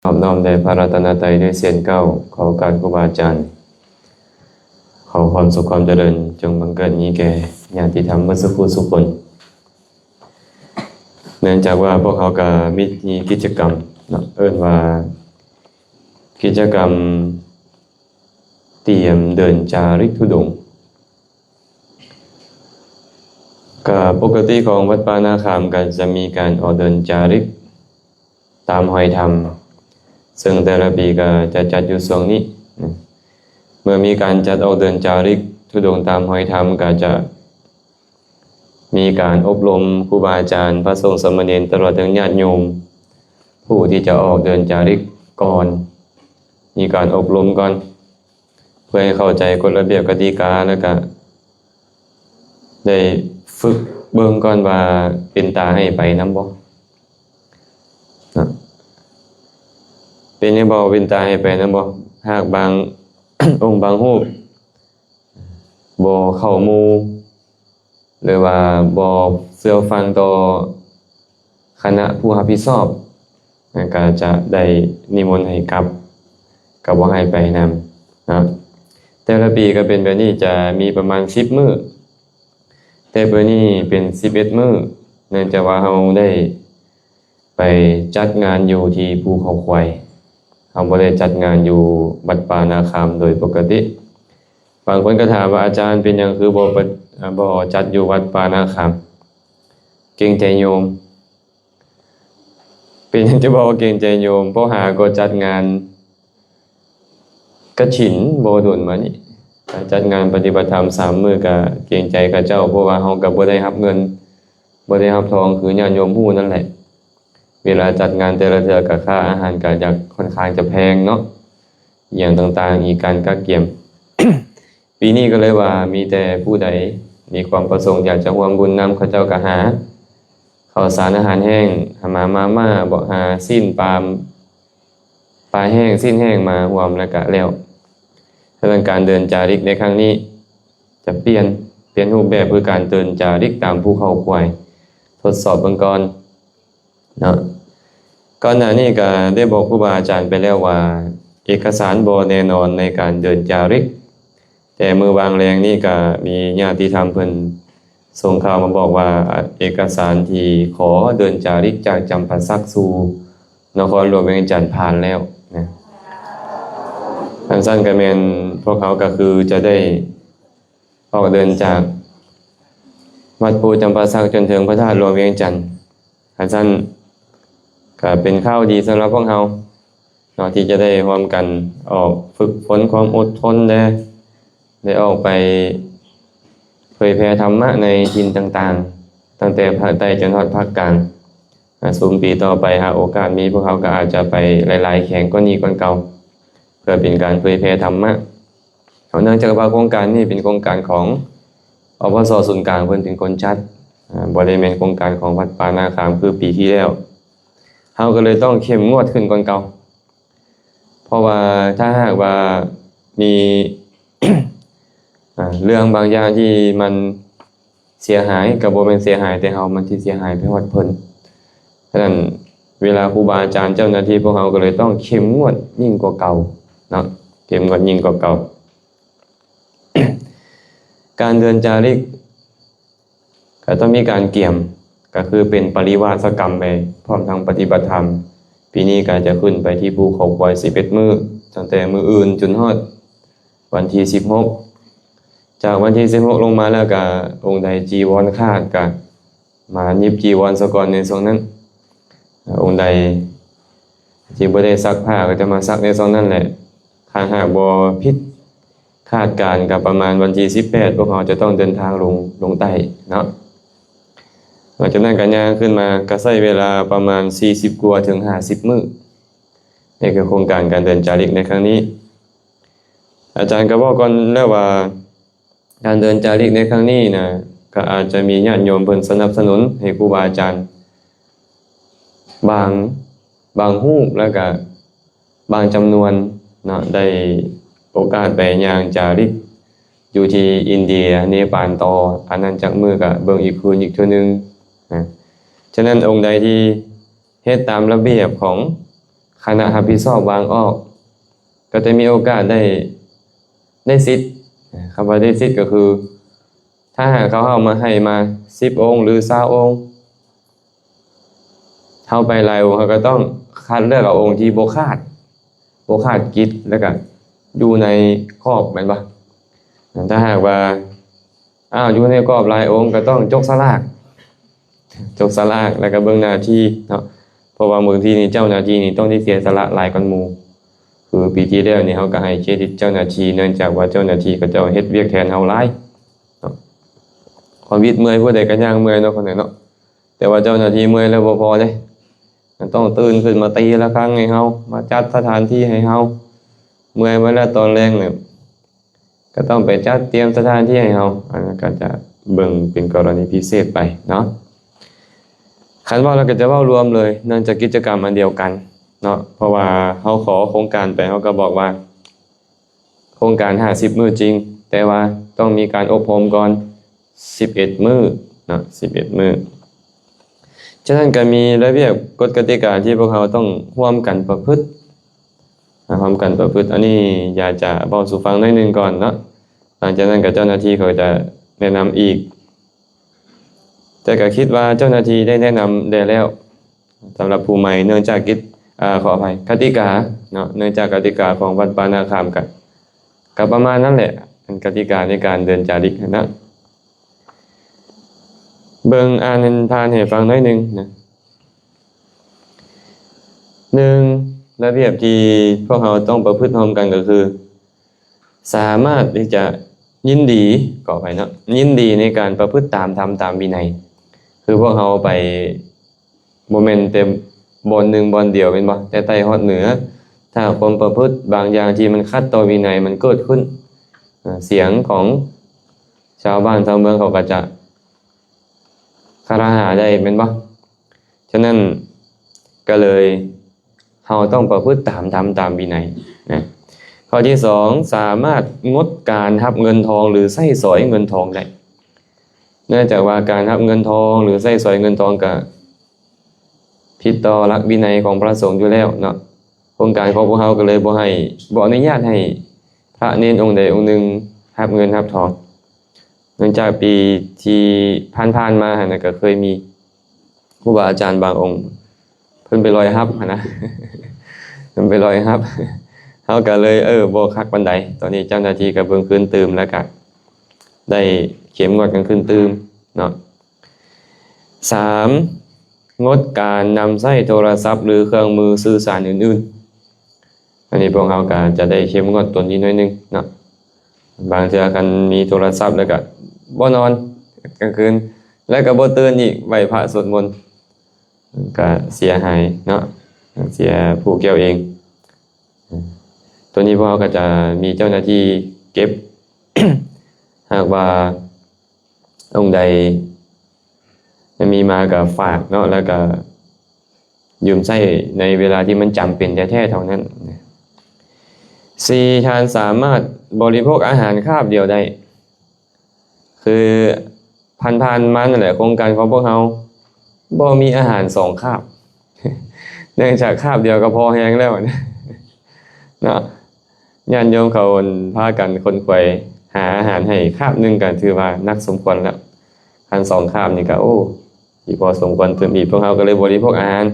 ອບນ້ອມແດ່ພະລັດຕະນະໄຕດ້ວຍສຽງກ້າວ. ຂໍໂອກາດຄູບາອາຈານ. ຂໍຄວາມສຸກຄວາມຈະເລີນຈົ່ງບັງເກີດມີແກ່ຍາດຕິທຳເບິດສູ່ຜູ້ສູ່ຄົນ. ເນື່ອງຈາກວ່າພວກເຮົາກໍມີ ມີກິດຈະກຳເນາະ ເອີ້ນວ່າກິດຈະກຳຕຽມເດີນຈາລິກທຸດົງ. ກໍປົກກະຕິຂອງວັດປ່ານາຄາມກໍຈະມີການອອກເດີນຈາລິກຕາມຮອຍທຳ, ເຊິ່ງແຕ່ລະປີກໍຈະຈັດຢູ່ຊ່ວງນີ້. ເມື່ອມີການຈັດອອກເດີນຈາລິກທຸດົງຕາມຮອຍທຳ ກໍຈະມີການອົບຮົມຄູບາອາຈານ, ພະສົງສາມະເນນ ຕະຫຼອດເຖິງຍາດໂຍມ ຜູ້ທີ່ຈະອອກເດີນຈາລິກກ່ອນ, ມີການອົບຮົມກ່ອນ ເພື່ອໃຫ້ເຂົ້າໃຈກົດລະບຽບກະຕິກາ ແລ້ວກະໄດ້ຝຶກເບິ່ງກ່ອນວ່າເປັນຕາໃຫ້ໄປນຳບໍ່ເນາະ. ເປັນຫຍັງບໍ່ເປັນຕາໃຫ້ໄປນຳບໍ່? ຫາກບາງອົງບາງຮູບບໍ່ເຂົ້າໝູ່ ຫຼືວ່າບໍ່ເຊື່ອຟັງຕໍ່ຄະນະຜູ້ຮັບຜິດຊອບ ກໍຈະໄດ້ນິມົນໃຫ້ກັບ ກໍບໍ່ໃຫ້ໄປນຳເນາະ. ແຕ່ລະປີກໍເປັນແບບນີ້ ຈະມີປະມານສິບມື້, ແຕ່ປີນີ້ເປັນສິບເອັດມື້ ເນື່ອງຈາກວ່າເຮົາໄດ້ ໄປຈັດງານຢູ່ທີ່ພູເຂົາຄວາຍ, ເຮົາບໍ່ໄດ້ຈັດງານຢູ່ວັດປ່ານາຄາມໂດຍປົກກະຕິ. ບາງຄົນກໍຖາມວ່າ ອາຈານ ເປັນຫຍັງຄືບໍ່ປະ ບໍ່ຈັດຢູ່ວັດປ່ານາຄາມ? ເກງໃຈໂຍມ. ເປັນຫຍັງຈະບອກວ່າເກງໃຈໂຍມ? ເພາະຫາກໍຈັດງານ ກະຖິນບໍ່ດົນມານີ້ ຈັດງານປະຕິບັດທຳສາມມື້ ກະເກງໃຈເຂົາເຈົ້າ ເພາະວ່າເຮົາກະບໍ່ໄດ້ຮັບເງິນ ບໍ່ໄດ້ຮັບທອງ ຄືຍາດໂຍມຮູ້ນັ້ນແຫຼະ. ເວລາຈັດງານແຕ່ລະເທື່ອ ກະຄ່າອາຫານກະຢາກ ຂ້ອນຂ້າງຈະແພງເນາະ ອີ່ຫຍັງຕ່າງໆ ອີກ ການກະກຽມ. ປີນີ້ກໍເລີຍວ່າ ມີແຕ່ຜູ້ໃດມີຄວາມປະສົງຢາກຈະຮ່ວມບຸນນຳ ເຂົາເຈົ້າກໍຫາເຂົ້າສານອາຫານແຫ້ງ ຫາມາ ມາມ່າ ບໍ່ ຫາຊີ້ນປາມ ປາແຫ້ງ ຊີ້ນແຫ້ງມາຮ່ວມ ແລ້ວກະແລ້ວ. ສະນັ້ນ ການເດີນຈາລິກໃນຄັ້ງນີ້ຈະປ່ຽນ ປ່ຽນຮູບແບບ ຄືການເດີນຈາລິກຕາມພູເຂົາຄວາຍ ທົດສອບເບິ່ງກ່ອນເນາະ. ກ່ອນໜ້ານີ້ກໍໄດ້ບອກຄູບາອາຈານໄປແລ້ວວ່າ ເອກະສານບໍ່ແນ່ນອນໃນການເດີນຈາລິກ. ແຕ່ມື້ວາງແລງນີ້ກໍມີຍາດຕິທຳເພິ່ນສົ່ງຂ່າວມາບອກວ່າ ເອກະສານທີ່ຂໍເດີນຈາລິກຈາກຈຳປາສັກສູ່ນະຄອນຫຼວງວຽງຈັນຜ່ານແລ້ວນະ. ຄັນຊັ້ນກໍແມ່ນພວກເຮົາກໍຄືຈະໄດ້ອອກເດີນຈາກວັດພູຈຳປາສັກຈົນເຖິງພະທາດຫຼວງວຽງຈັນ. ຄັນຊັ້ນກໍເປັນຂ່າວດີສຳລັບພວກເຮົາເນາະ ທີ່ຈະໄດ້ຮ່ວມກັນອອກຝຶກຝົນຄວາມອົດທົນແດ່ ໄດ້ອອກໄປເຜີຍແຜ່ທຳມະໃນຖິ່ນຕ່າງໆ ຕັ້ງແຕ່ພາກໃຕ້ຈົນຮອດພາກກາງ. ອາ ຊຸມປີຕໍ່ໄປ ຫາໂອກາດມີ ພວກເຮົາກໍອາດຈະໄປຫຼາຍໆແຂວງກວ່ານີ້ກ່ອນເກົ່າ ເພື່ອເປັນການເຜີຍແຜ່ທຳມະ. ເນາະ ເນື່ອງຈາກວ່າໂຄງການນີ້ເປັນໂຄງການຂອງ ອພສ ສູນກາງເພິ່ນເປັນຄົນຈັດ ອາ ບໍ່ໄດ້ແມ່ນໂຄງການຂອງວັດປ່ານາຄາມຄືປີທີ່ແລ້ວ ເຮົາກໍເລີຍຕ້ອງເຂັ້ມງວດຂຶ້ນກ່ອນເກົ່າ ເພາະວ່າຖ້າຫາກວ່າມີ ອາ ເລື່ອງບາງຢ່າງທີ່ມັນເສຍຫາຍ ກໍບໍ່ແມ່ນເສຍຫາຍແຕ່ເຮົາ ມັນຊິເສຍຫາຍໄປຮອດເພິ່ນ. ສະນັ້ນ ເວລາຄູບາອາຈານ ເຈົ້າໜ້າທີ່ ພວກເຮົາກໍເລີຍຕ້ອງເຂັ້ມງວດຍິ່ງກວ່າເກົ່າເນາະ ເຂັ້ມງວດຍິ່ງກວ່າເກົ່າ. ການເດີນຈາລິກກໍຕ້ອງມີການກຽມ ກໍຄືເປັນປະລິວາສະກຳໄປພ້ອມທັງປະຕິບັດທຳ. ປີນີ້ກໍຈະຂຶ້ນໄປທີ່ພູເຂົາຄວາຍສິບເອັດມື້ ຕັ້ງແຕ່ມື້ອື່ນຈົນຮອດວັນທີສິບຫົກ. ຈາກວັນທີສິບຫົກລົງມາແລ້ວ ກໍອົງໃດຈີວອນຂາດ ກໍ ມາຫຍິບຈີວອນສາກ່ອນໃນຊ່ວງນັ້ນ. ອົງໃດທີ່ບໍ່ໄດ້ຊັກຜ້າກໍຈະມາຊັກໃນຊ່ວງນັ້ນແຫຼະ. ຖ້າຫາກບໍ່ຜິດຄາດການ ກໍປະມານວັນທີສິບແປດ ພວກເຮົາຈະຕ້ອງເດີນທາງລົງ ລົງໃຕ້ເນາະ. ຫຼັງຈາກນັ້ນກໍຍ່າງຂຶ້ນມາ ກໍໃຊ້ເວລາປະມານສີ່ສິບກວ່າເຖິງຫ້າສິບມື້. ນີ້ຄືໂຄງການການເດີນຈາລິກໃນຄັ້ງນີ້. ອາຈານກໍເວົ້າກ່ອນແລ້ວວ່າ ການເດີນຈາລິກໃນຄັ້ງນີ້ນະ ກໍອາດຈະມີຍາດໂຍມເພິ່ນສະໜັບສະໜູນໃຫ້ຄູບາອາຈານບາງ ບາງຮູບ ແລ້ວກະບາງຈຳນວນເນາະ ໄດ້ໂອກາດໄປຍ່າງຈາລິກຢູ່ທີ່ອິນເດຍ ເນປານຕໍ່. ອັນນັ້ນຈັກມື້ກະເບິ່ງອີກຄືນອີກເທື່ອໜຶ່ງນະ. ສະນັ້ນ ອົງໃດທີ່ ເຮັດຕາມລະບຽບຂອງ ຄະນະຮັບຜິດຊອບວາງອອກ ກໍຈະມີໂອກາດໄດ້ ໄດ້ສິດ. ຄຳວ່າໄດ້ສິດກໍຄື ຖ້າຫາກເຂົາເອົາມາໃຫ້ມາສິບອົງ ຫຼື ຊາວອົງ ເຮົາໄປຫຼາຍອົງ ເຮົາກໍຕ້ອງຄັດເລືອກເອົາອົງທີ່ບໍ່ຂາດ ບໍ່ຂາດກິດ ແລ້ວກໍຢູ່ໃນກອບ ແມ່ນບໍ່? ຖ້າຫາກວ່າ ອ້າວ ຢູ່ໃນກອບຫຼາຍອົງ ກໍຕ້ອງຈົກສະຫຼາກ ຈົກສະຫຼາກ ແລ້ວກໍເບິ່ງໜ້າທີ່ເນາະ ເພາະວ່າບາງທີນີ້ເຈົ້າໜ້າທີ່ນີ້ຕ້ອງໄດ້ເສຍສະຫຼະຫຼາຍກວ່າໝູ່. ຄືປີທີ່ແລ້ວນີ້ເຮົາກໍໃຫ້ເຄຣດິດເຈົ້າໜ້າທີ່ ເນື່ອງຈາກວ່າເຈົ້າໜ້າທີ່ເຂົາເຈົ້າເຮັດວຽກແທນເຮົາຫຼາຍເນາະ. ຄວາມວິດເມື່ອຍ ຜູ້ໃດກໍຍ່າງເມື່ອຍເນາະ ຄົນໃດເນາະ ແຕ່ວ່າເຈົ້າໜ້າທີ່ເມື່ອຍແລ້ວບໍ່ພໍເດ້ ຕ້ອງຕື່ນຂຶ້ນມາຕີລະຄັງໃຫ້ເຮົາ ມາຈັດສະຖານທີ່ໃຫ້ເຮົາ ເມື່ອຍມາແລ້ວຕອນແລງນີ້ ກໍຕ້ອງໄປຈັດຕຽມສະຖານທີ່ໃຫ້ເຮົາ ອັນນັ້ນກໍຈະເບິ່ງເປັນກໍລະນີພິເສດໄປເນາະ. ຄັນເວົ້າແລ້ວກໍຈະເວົ້າລວມເລີຍ ເນື່ອງຈາກກິດຈະກຳອັນດຽວກັນເນາະ ເພາະວ່າເຮົາຂໍໂຄງການໄປ ເຮົາກໍບອກວ່າໂຄງການຫ້າສິບມື້ຈິງ ແຕ່ວ່າຕ້ອງມີການອົບຮົມກ່ອນສິບເອັດມື້ເນາະ ສິບເອັດມື້. ສະນັ້ນກໍມີລະບຽບກົດກະຕິກາທີ່ພວກເຮົາຕ້ອງຮ່ວມກັນປະພຶດ ຮ່ວມກັນປະພຶດ ອັນນີ້ຢາກຈະເວົ້າສູ່ຟັງໜ້ອຍໜຶ່ງກ່ອນເນາະ ຫຼັງຈາກນັ້ນກໍເຈົ້າໜ້າທີ່ເຂົາຈະແນະນຳອີກ ແຕ່ກໍຄິດວ່າເຈົ້າໜ້າທີ່ໄດ້ແນະນຳແດ່ແລ້ວ ສຳລັບຜູ້ໃໝ່ ເນື່ອງຈາກກິດ ອາ ຂໍອະໄພ ກະຕິກາເນາະ ເນື່ອງຈາກກະຕິກາຂອງວັດປ່ານາຄາມ ກະ ກະປະມານນັ້ນແຫຼະ ອັນກະຕິກາໃນການເດີນຈາລິກຫັ້ນນະ ເບິ່ງ ອ່ານຜ່ານໃຫ້ຟັງໜ້ອຍໜຶ່ງນະ. ໜຶ່ງ ລະບຽບທີ່ພວກເຮົາຕ້ອງປະພຶດຮ່ວມກັນກໍຄື ສາມາດທີ່ຈະຍິນດີ ຂໍອະໄພເນາະ ຍິນດີໃນການປະພຶດຕາມທຳຕາມວິໄນ ຄືພວກເຮົາໄປ ບໍ່ແມ່ນແຕ່ບ່ອນໜຶ່ງບ່ອນດຽວແມ່ນບໍ່ ແຕ່ໃຕ້ຮອດເໜືອ ຖ້າຄວາມປະພຶດບາງຢ່າງທີ່ມັນຂັດຕໍ່ວິໄນມັນເກີດຂຶ້ນ ເອີ ສຽງຂອງຊາວບ້ານຊາວເມືອງເຂົາກໍຈະຄະລະຫາໄດ້ແມ່ນບໍ່? ສະນັ້ນກໍເລີຍ ເຮົາຕ້ອງປະພຶດຕາມທຳຕາມວິໄນນະ. ຂໍ້ທີສອງ ສາມາດງົດການຮັບເງິນທອງ ຫຼື ໃຊ້ສອຍເງິນທອງໄດ້. ເນື່ອງຈາກວ່າການຮັບເງິນທອງ ຫຼື ໃຊ້ສອຍເງິນທອງກະຜິດຕໍ່ຫຼັກວິໄນຂອງພະສົງຢູ່ແລ້ວເນາະ. ໂຄງການຂອງພວກເຮົາກໍເລີຍບໍ່ໃຫ້ ບໍ່ອະນຸຍາດໃຫ້ພະເນນອົງໃດອົງໜຶ່ງຮັບເງິນຮັບທອງ. ເນື່ອງຈາກປີທີ່ຜ່ານໆມາຫັ້ນນະ ກໍເຄີຍມີ ຄູບາອາຈານບາງອົງ ເພິ່ນໄປລອຍຮັບຫັ້ນນະ ເພິ່ນໄປລອຍຮັບ ເຮົາກໍເລີຍ ເອີ ບໍ່ຄັກປານໃດ. ຕອນນີ້ເຈົ້າໜ້າທີ່ກໍເບິ່ງຄືນຕື່ມ ແລ້ວກໍໄດ້ເຂັ້ມງວດກັນຄືນຕື່ມເນາະ. ສາມ ງົດການນຳໃຊ້ໂທລະສັບ ຫຼື ເຄື່ອງມືສື່ສານອື່ນໆ. ອັນນີ້ພວກເຮົາກໍຈະໄດ້ເຂັ້ມງວດຕົວນີ້ໜ້ອຍໜຶ່ງເນາະ. ບາງເທື່ອຄັນມີໂທລະສັບແລ້ວກໍບໍ່ນອນກາງຄືນ ແລ້ວກໍບໍ່ຕື່ນອີກ ໄຫວ້ພະສວດມົນ ກໍເສຍຫາຍເນາະ ເສຍຜູ້ກ່ຽວເອງ. ຕົວນີ້ພວກເຮົາກໍຈະມີເຈົ້າໜ້າທີ່ເກັບ ຫາກວ່າອົງໃດ ມີມາກໍຝາກເນາະ ແລ້ວກໍຢືມໃຊ້ໃນເວລາທີ່ມັນຈຳເປັນແທ້ໆເທົ່ານັ້ນ. ສີ່ ທ່ານສາມາດບໍລິໂພກອາຫານຄາບດຽວໄດ້. ຄືຜ່ານໆມານັ້ນແຫຼະ ໂຄງການຂອງພວກເຮົາບໍ່ມີອາຫານສອງຄາບ ເນື່ອງຈາກຄາບດຽວກໍພໍແຮງແລ້ວເນາະ. ຍາດໂຍມເຂົາພາກັນຂົນຂວາຍຫາອາຫານໃຫ້ຄາບໜຶ່ງກໍຖືວ່າໜັກສົມຄວນແລ້ວ. ຄັນສອງຄາບນີ້ກໍ ໂອ້ ຊິພໍສົມຄວນຕື່ມອີກ. ພວກເຮົາກໍເລີຍບໍລິໂພກອາຫານ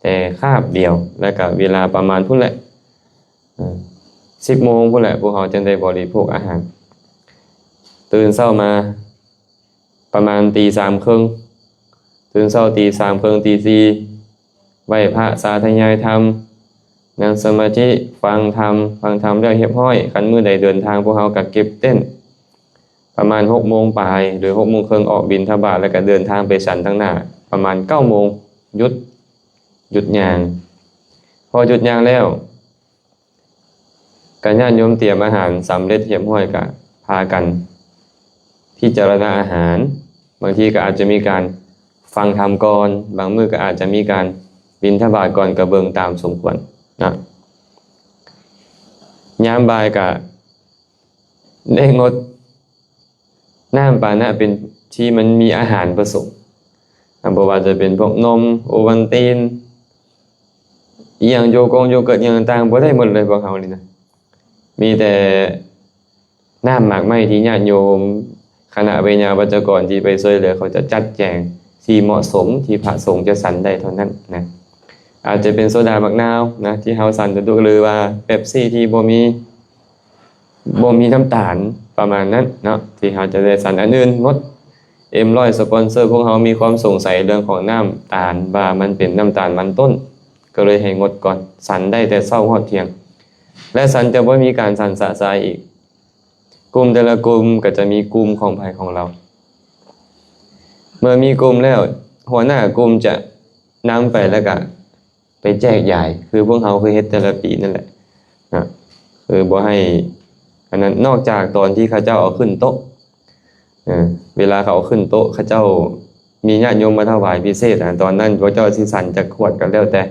ແຕ່ຄາບດຽວ ແລ້ວກໍເວລາປະມານພຸ້ນແຫຼະ ເອີ ສິບໂມງພຸ້ນແຫຼະ ພວກເຮົາຈຶ່ງໄດ້ບໍລິໂພກອາຫານ. ຕື່ນເຊົ້າມາ ປະມານຕີສາມເຄິ່ງ ຕື່ນເຊົ້າຕີສາມເຄິ່ງ ຕີສີ່ ໄຫວ້ພະ ສາທະຍາຍທຳ ນັ່ງສະມາທິ ຟັງທຳ ຟັງທຳແລ້ວຮຽບຮ້ອຍ. ຄັນມື້ໃດເດີນທາງ ພວກເຮົາກໍເກັບເຕັນປະມານຫົກໂມງປາຍ ຫຼື ຫົກໂມງເຄິ່ງ ອອກບິນທະບາດ ແລ້ວກໍເດີນທາງໄປສັນທາງໜ້າ ປະມານເກົ້າໂມງ ຢຸດ ຢຸດຍ່າງ. ພໍຢຸດຍ່າງແລ້ວ ກະຍາດໂຍມຕຽມອາຫານສຳເລັດຮຽບຮ້ອຍ ກະພາກັນພິຈາລະນາອາຫານ. ບາງທີກະອາດຈະມີການຟັງທຳກ່ອນ, ບາງມື້ກະອາດຈະມີການບິນທະບາດກ່ອນ, ກະເບິ່ງຕາມສົມຄວນນະ. ຍາມບ່າຍກະໄດ້ງົດ ນ້ຳປານະເປັນທີ່ມັນມີອາຫານປະສົມ ອາ ບໍ່ວ່າຈະເປັນພວກນົມ, ໂອວັນຕິນ, ອີ່ຫຍັງໂຢກົງໂຢເກີດຫຍັງຕ່າງໆ ບໍ່ໄດ້ໝົດເລີຍພວກເຮົານີ້ນະ. ມີແຕ່ນ້ຳໝາກໄມ້ທີ່ຍາດໂຍມ ຄະນະເວຍາວັດຈະກອນທີ່ໄປຊ່ວຍເຫຼືອ ເຂົາຈະຈັດແຈງທີ່ເໝາະສົມທີ່ພະສົງຈະສັນໄດ້ເທົ່ານັ້ນນະ. ອາດຈະເປັນໂຊດາໝາກນາວນະ ທີ່ເຮົາສັນທຸກໆ ຫຼືວ່າເປັບຊີທີ່ບໍ່ມີ ບໍ່ມີນ້ຳຕານ ປະມານນັ້ນເນາະ ທີ່ເຮົາຈະໄດ້ສັນ. ອັນອື່ນໝົດ ເອັມຮ້ອຍ ສະປອນເຊີພວກເຮົາມີຄວາມສົງໄສເລື່ອງຂອງນ້ຳຕານ ວ່າມັນເປັນນ້ຳຕານມັນຕົ້ນ ກໍເລີຍໃຫ້ງົດກ່ອນ, ສັນໄດ້ແຕ່ເຊົ້າຮອດທ່ຽງ ແລະ ສັນຈະບໍ່ມີການສັນຊະຊາຍອີກ. ກຸ່ມແຕ່ລະກຸ່ມກໍຈະມີກຸ່ມຂອງໃຜຂອງລາວ. ເມື່ອມີກຸ່ມແລ້ວ ຫົວໜ້າກຸ່ມຈະນຳໄປ ແລ້ວກະໄປແຈກຢາຍ ຄືພວກເຮົາເຄີຍເຮັດແຕ່ລະປີນັ້ນແຫຼະນະ. ຄືບໍ່ໃຫ້ອັນນັ້ນ ນອກຈາກຕອນທີ່ເຂົາເຈົ້າເອົາຂຶ້ນໂຕະ ເອີ ເວລາເຂົາເອົາຂຶ້ນໂຕະ ເຂົາເຈົ້າມີຍາດໂຍມມາຖວາຍພິເສດ ອາ ຕອນນັ້ນພວກເຈົ້າຊິສັນຈັກຂວດກໍແລ້ວແຕ່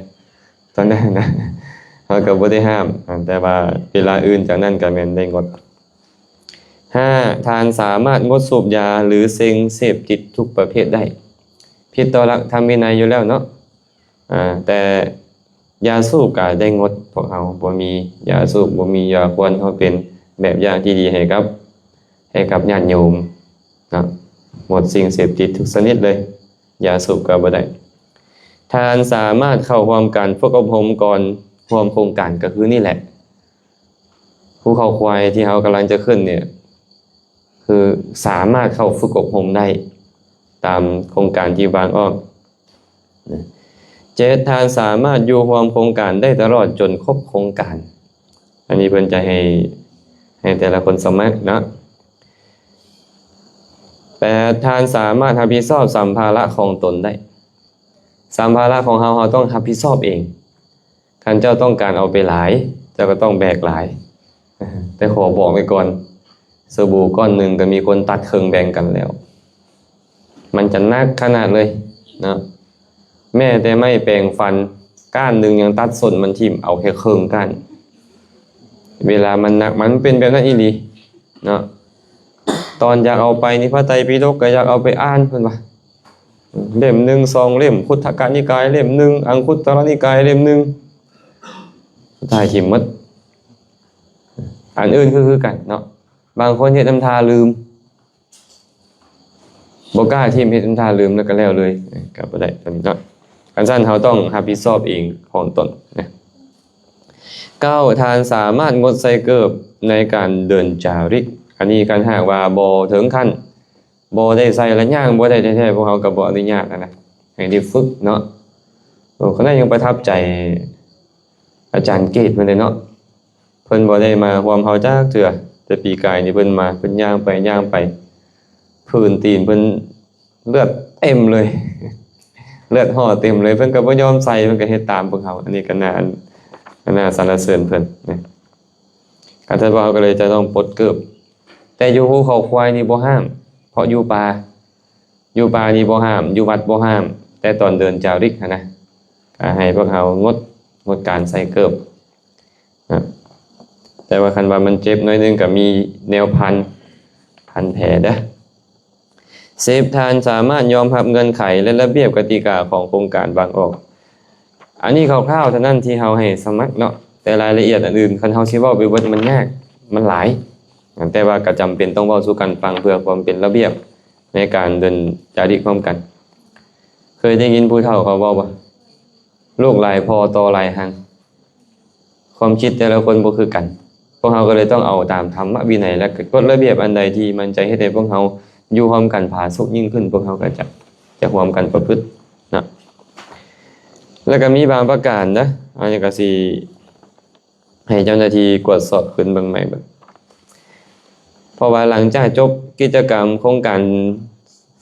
ຕອນນັ້ນນະ ເຮົາກໍບໍ່ໄດ້ຫ້າມ ອາ ແຕ່ວ່າເວລາອື່ນຈາກນັ້ນກໍແມ່ນໄດ້ງົດ. ຫ້າ ທ່ານສາມາດງົດສູບຢາ ຫຼື ສິ່ງເສບຕິດທຸກປະເພດໄດ້. ຜິດຕໍ່ຫຼັກທຳວິໄນຢູ່ແລ້ວເນາະ ອາ ແຕ່ຢາສູບກໍໄດ້ງົດ. ພວກເຮົາບໍ່ມີຢາສູບ ບໍ່ມີຢາຄວນ ເຮົາເປັນແບບຢ່າງທີ່ດີໃຫ້ກັບ ໃຫ້ກັບຍາດໂຍມເນາະ. ງົດສິ່ງເສບຕິດທຸກຊະນິດເລີຍ, ຢາສູບກໍບໍ່ໄດ້. ທ່ານສາມາດເຂົ້າຮ່ວມການຝຶກອົບຮົມກ່ອນຮ່ວມໂຄງການ ກໍຄືນີ້ແຫຼະ. ພູເຂົາຄວາຍທີ່ເຮົາກຳລັງຈະຂຶ້ນນີ້ ຄືສາມາດເຂົ້າຝຶກອົບຮົມໄດ້ຕາມໂຄງການທີ່ວາງອອກ. ເຈັດ ທ່ານສາມາດຢູ່ຮ່ວມໂຄງການໄດ້ຕະຫຼອດຈົນຄົບໂຄງການ. ອັນນີ້ເພິ່ນຈະໃຫ້ ໃຫ້ແຕ່ລະຄົນສະໝັກເນາະ. ແປດ ທ່ານສາມາດຮັບຜິດຊອບສຳພາລະຂອງຕົນໄດ້. ສຳພາລະຂອງເຮົາ ເຮົາຕ້ອງຮັບຜິດຊອບເອງ. ຄັນເຈົ້າຕ້ອງການເອົາໄປຫຼາຍ ເຈົ້າກໍຕ້ອງແບກຫຼາຍ. ແຕ່ຂໍບອກໄວ້ກ່ອນ ສະບູກ້ອນໜຶ່ງກໍມີຄົນຕັດເຄິ່ງແບ່ງກັນແລ້ວ. ມັນຈະໜັກຂະໜາດເລີຍເນາະ. ແມ້ແຕ່ໄມ້ແປງຟັນກ້ານໜຶ່ງຍັງຕັດສົ້ນມັນຖິ້ມ ເອົາແຄ່ເຄິ່ງກ້ານ. ເວລາມັນໜັກ ມັນເປັນແບບນັ້ນອີ່ຫຼີເນາະ. ຕອນຢາກເອົາໄປນີ້ ພະໄຕປິດົກກໍຢາກເອົາໄປອ່ານ ເພິ່ນວ່າ ເຫຼັ້ມໜຶ່ງ ສອງເຫຼັ້ມ, ຄຸດທະກະນິກາຍເຫຼັ້ມໜຶ່ງ, ອັງຄຸດຕະລະນິກາຍເຫຼັ້ມໜຶ່ງ, ສຸດທ້າຍຖິ້ມໝົດ. ອັນອື່ນຄື ຄືກັນເນາະ, ບາງຄົນເຮັດນຳທ່າລືມ, ບໍ່ກ້າຖິ້ມ, ເຮັດນຳທ່າລືມແລ້ວກໍແລ້ວເລີຍ, ກໍບໍ່ໄດ້ຕົວນີ້ເນາະ. ຄັນຊັ້ນເຮົາຕ້ອງຮັບຜິດຊອບເອງຂອງຕົນນະ. ເກົ້າ ທ່ານສາມາດງົດໃສ່ເກີບໃນການເດີນຈາລິກ. ອັນນີ້ຄັນຫາກວ່າບໍ່ເຖິງຂັ້ນ ບໍ່ໄດ້ໃສ່ລະຍ່າງບໍ່ໄດ້ແທ້ໆ ພວກເຮົາກໍບໍ່ອະນຸຍາດນະ ໃຫ້ໄດ້ຝຶກເນາະ. ໂອ້ ຂ້ອຍຍັງປະທັບໃຈອາຈານເກດເພິ່ນເດ້ເນາະ, ເພິ່ນບໍ່ໄດ້ມາຮ່ວມເຮົາຈັກເທື່ອ, ແຕ່ປີກາຍນີ້ເພິ່ນມາ, ເພິ່ນຍ່າງໄປຍ່າງໄປ ພື້ນຕີນເພິ່ນເລືອດເຕັມເລີຍ, ເລືອດຫໍ່ເຕັມເລີຍ, ເພິ່ນກໍບໍ່ຍອມໃສ່, ເພິ່ນກໍເຮັດຕາມພວກເຮົາ. ອັນນີ້ກໍໜ້າ ໜ້າສັນລະເສີນເພິ່ນນະ. ຄັນຊັ້ນພວກເຮົາກໍເລີຍຈະຕ້ອງປົດເກີບ. ແຕ່ຢູ່ພູເຂົາຄວາຍນີ້ບໍ່ຫ້າມ, ເພາະຢູ່ປ່າ, ຢູ່ປ່ານີ້ບໍ່ຫ້າມ, ຢູ່ວັດບໍ່ຫ້າມ, ແຕ່ຕອນເດີນຈາລິກຫັ້ນນະ ກໍໃຫ້ພວກເຮົາງົດ, ງົດການໃສ່ເກີບນະ. ແຕ່ວ່າຄັນວ່າມັນເຈັບໜ້ອຍໜຶ່ງ ກໍມີແນວພັນ, ພັນແຜເດີ້. ສິບ ທ່ານສາມາດຍອມຮັບເງື່ອນໄຂ ແລະ ລະບຽບກະຕິກາຂອງໂຄງການວາງອອກ. ອັນນີ້ຄ່າວໆເທົ່ານັ້ນທີ່ເຮົາໃຫ້ສະໝັກເນາະ, ແຕ່ລາຍລະອຽດອັນອື່ນ ຄັນເຮົາຊິເວົ້າໄປເບິດມັນຍາກ, ມັນຫຼາຍ. ແຕ່ວ່າກໍຈຳເປັນຕ້ອງເວົ້າສູ່ກັນຟັງ ເພື່ອຄວາມເປັນລະບຽບໃນການເດີນຈາລິກຮ່ວມກັນ. ເຄີຍໄດ້ຍິນຜູ້ເຖົ້າເຂົາເວົ້າບໍ່? ລູກຫຼາຍພໍ່ຕໍ່ຫຼາຍຮັງ. ຄວາມຄິດແຕ່ລະຄົນບໍ່ຄືກັນ, ພວກເຮົາກໍເລີຍຕ້ອງເອົາຕາມທຳມະວິໄນ ແລະ ກົດລະບຽບອັນໃດທີ່ມັນຈະເຮັດໃຫ້ພວກເຮົາຢູ່ຮ່ວມກັນຜາສຸກຍິ່ງຂຶ້ນ, ພວກເຮົາກໍຈະ, ຈະຮ່ວມກັນປະພຶດນະ. ແລ້ວກໍມີບາງປະການນະ, ອັນນີ້ກໍຊິໃຫ້ເຈົ້າໜ້າທີ່ກວດສອບຄືນເບິ່ງໃໝ່ເບິ່ງ, ເພາະວ່າຫຼັງຈາກຈົບກິດຈະກຳໂຄງການ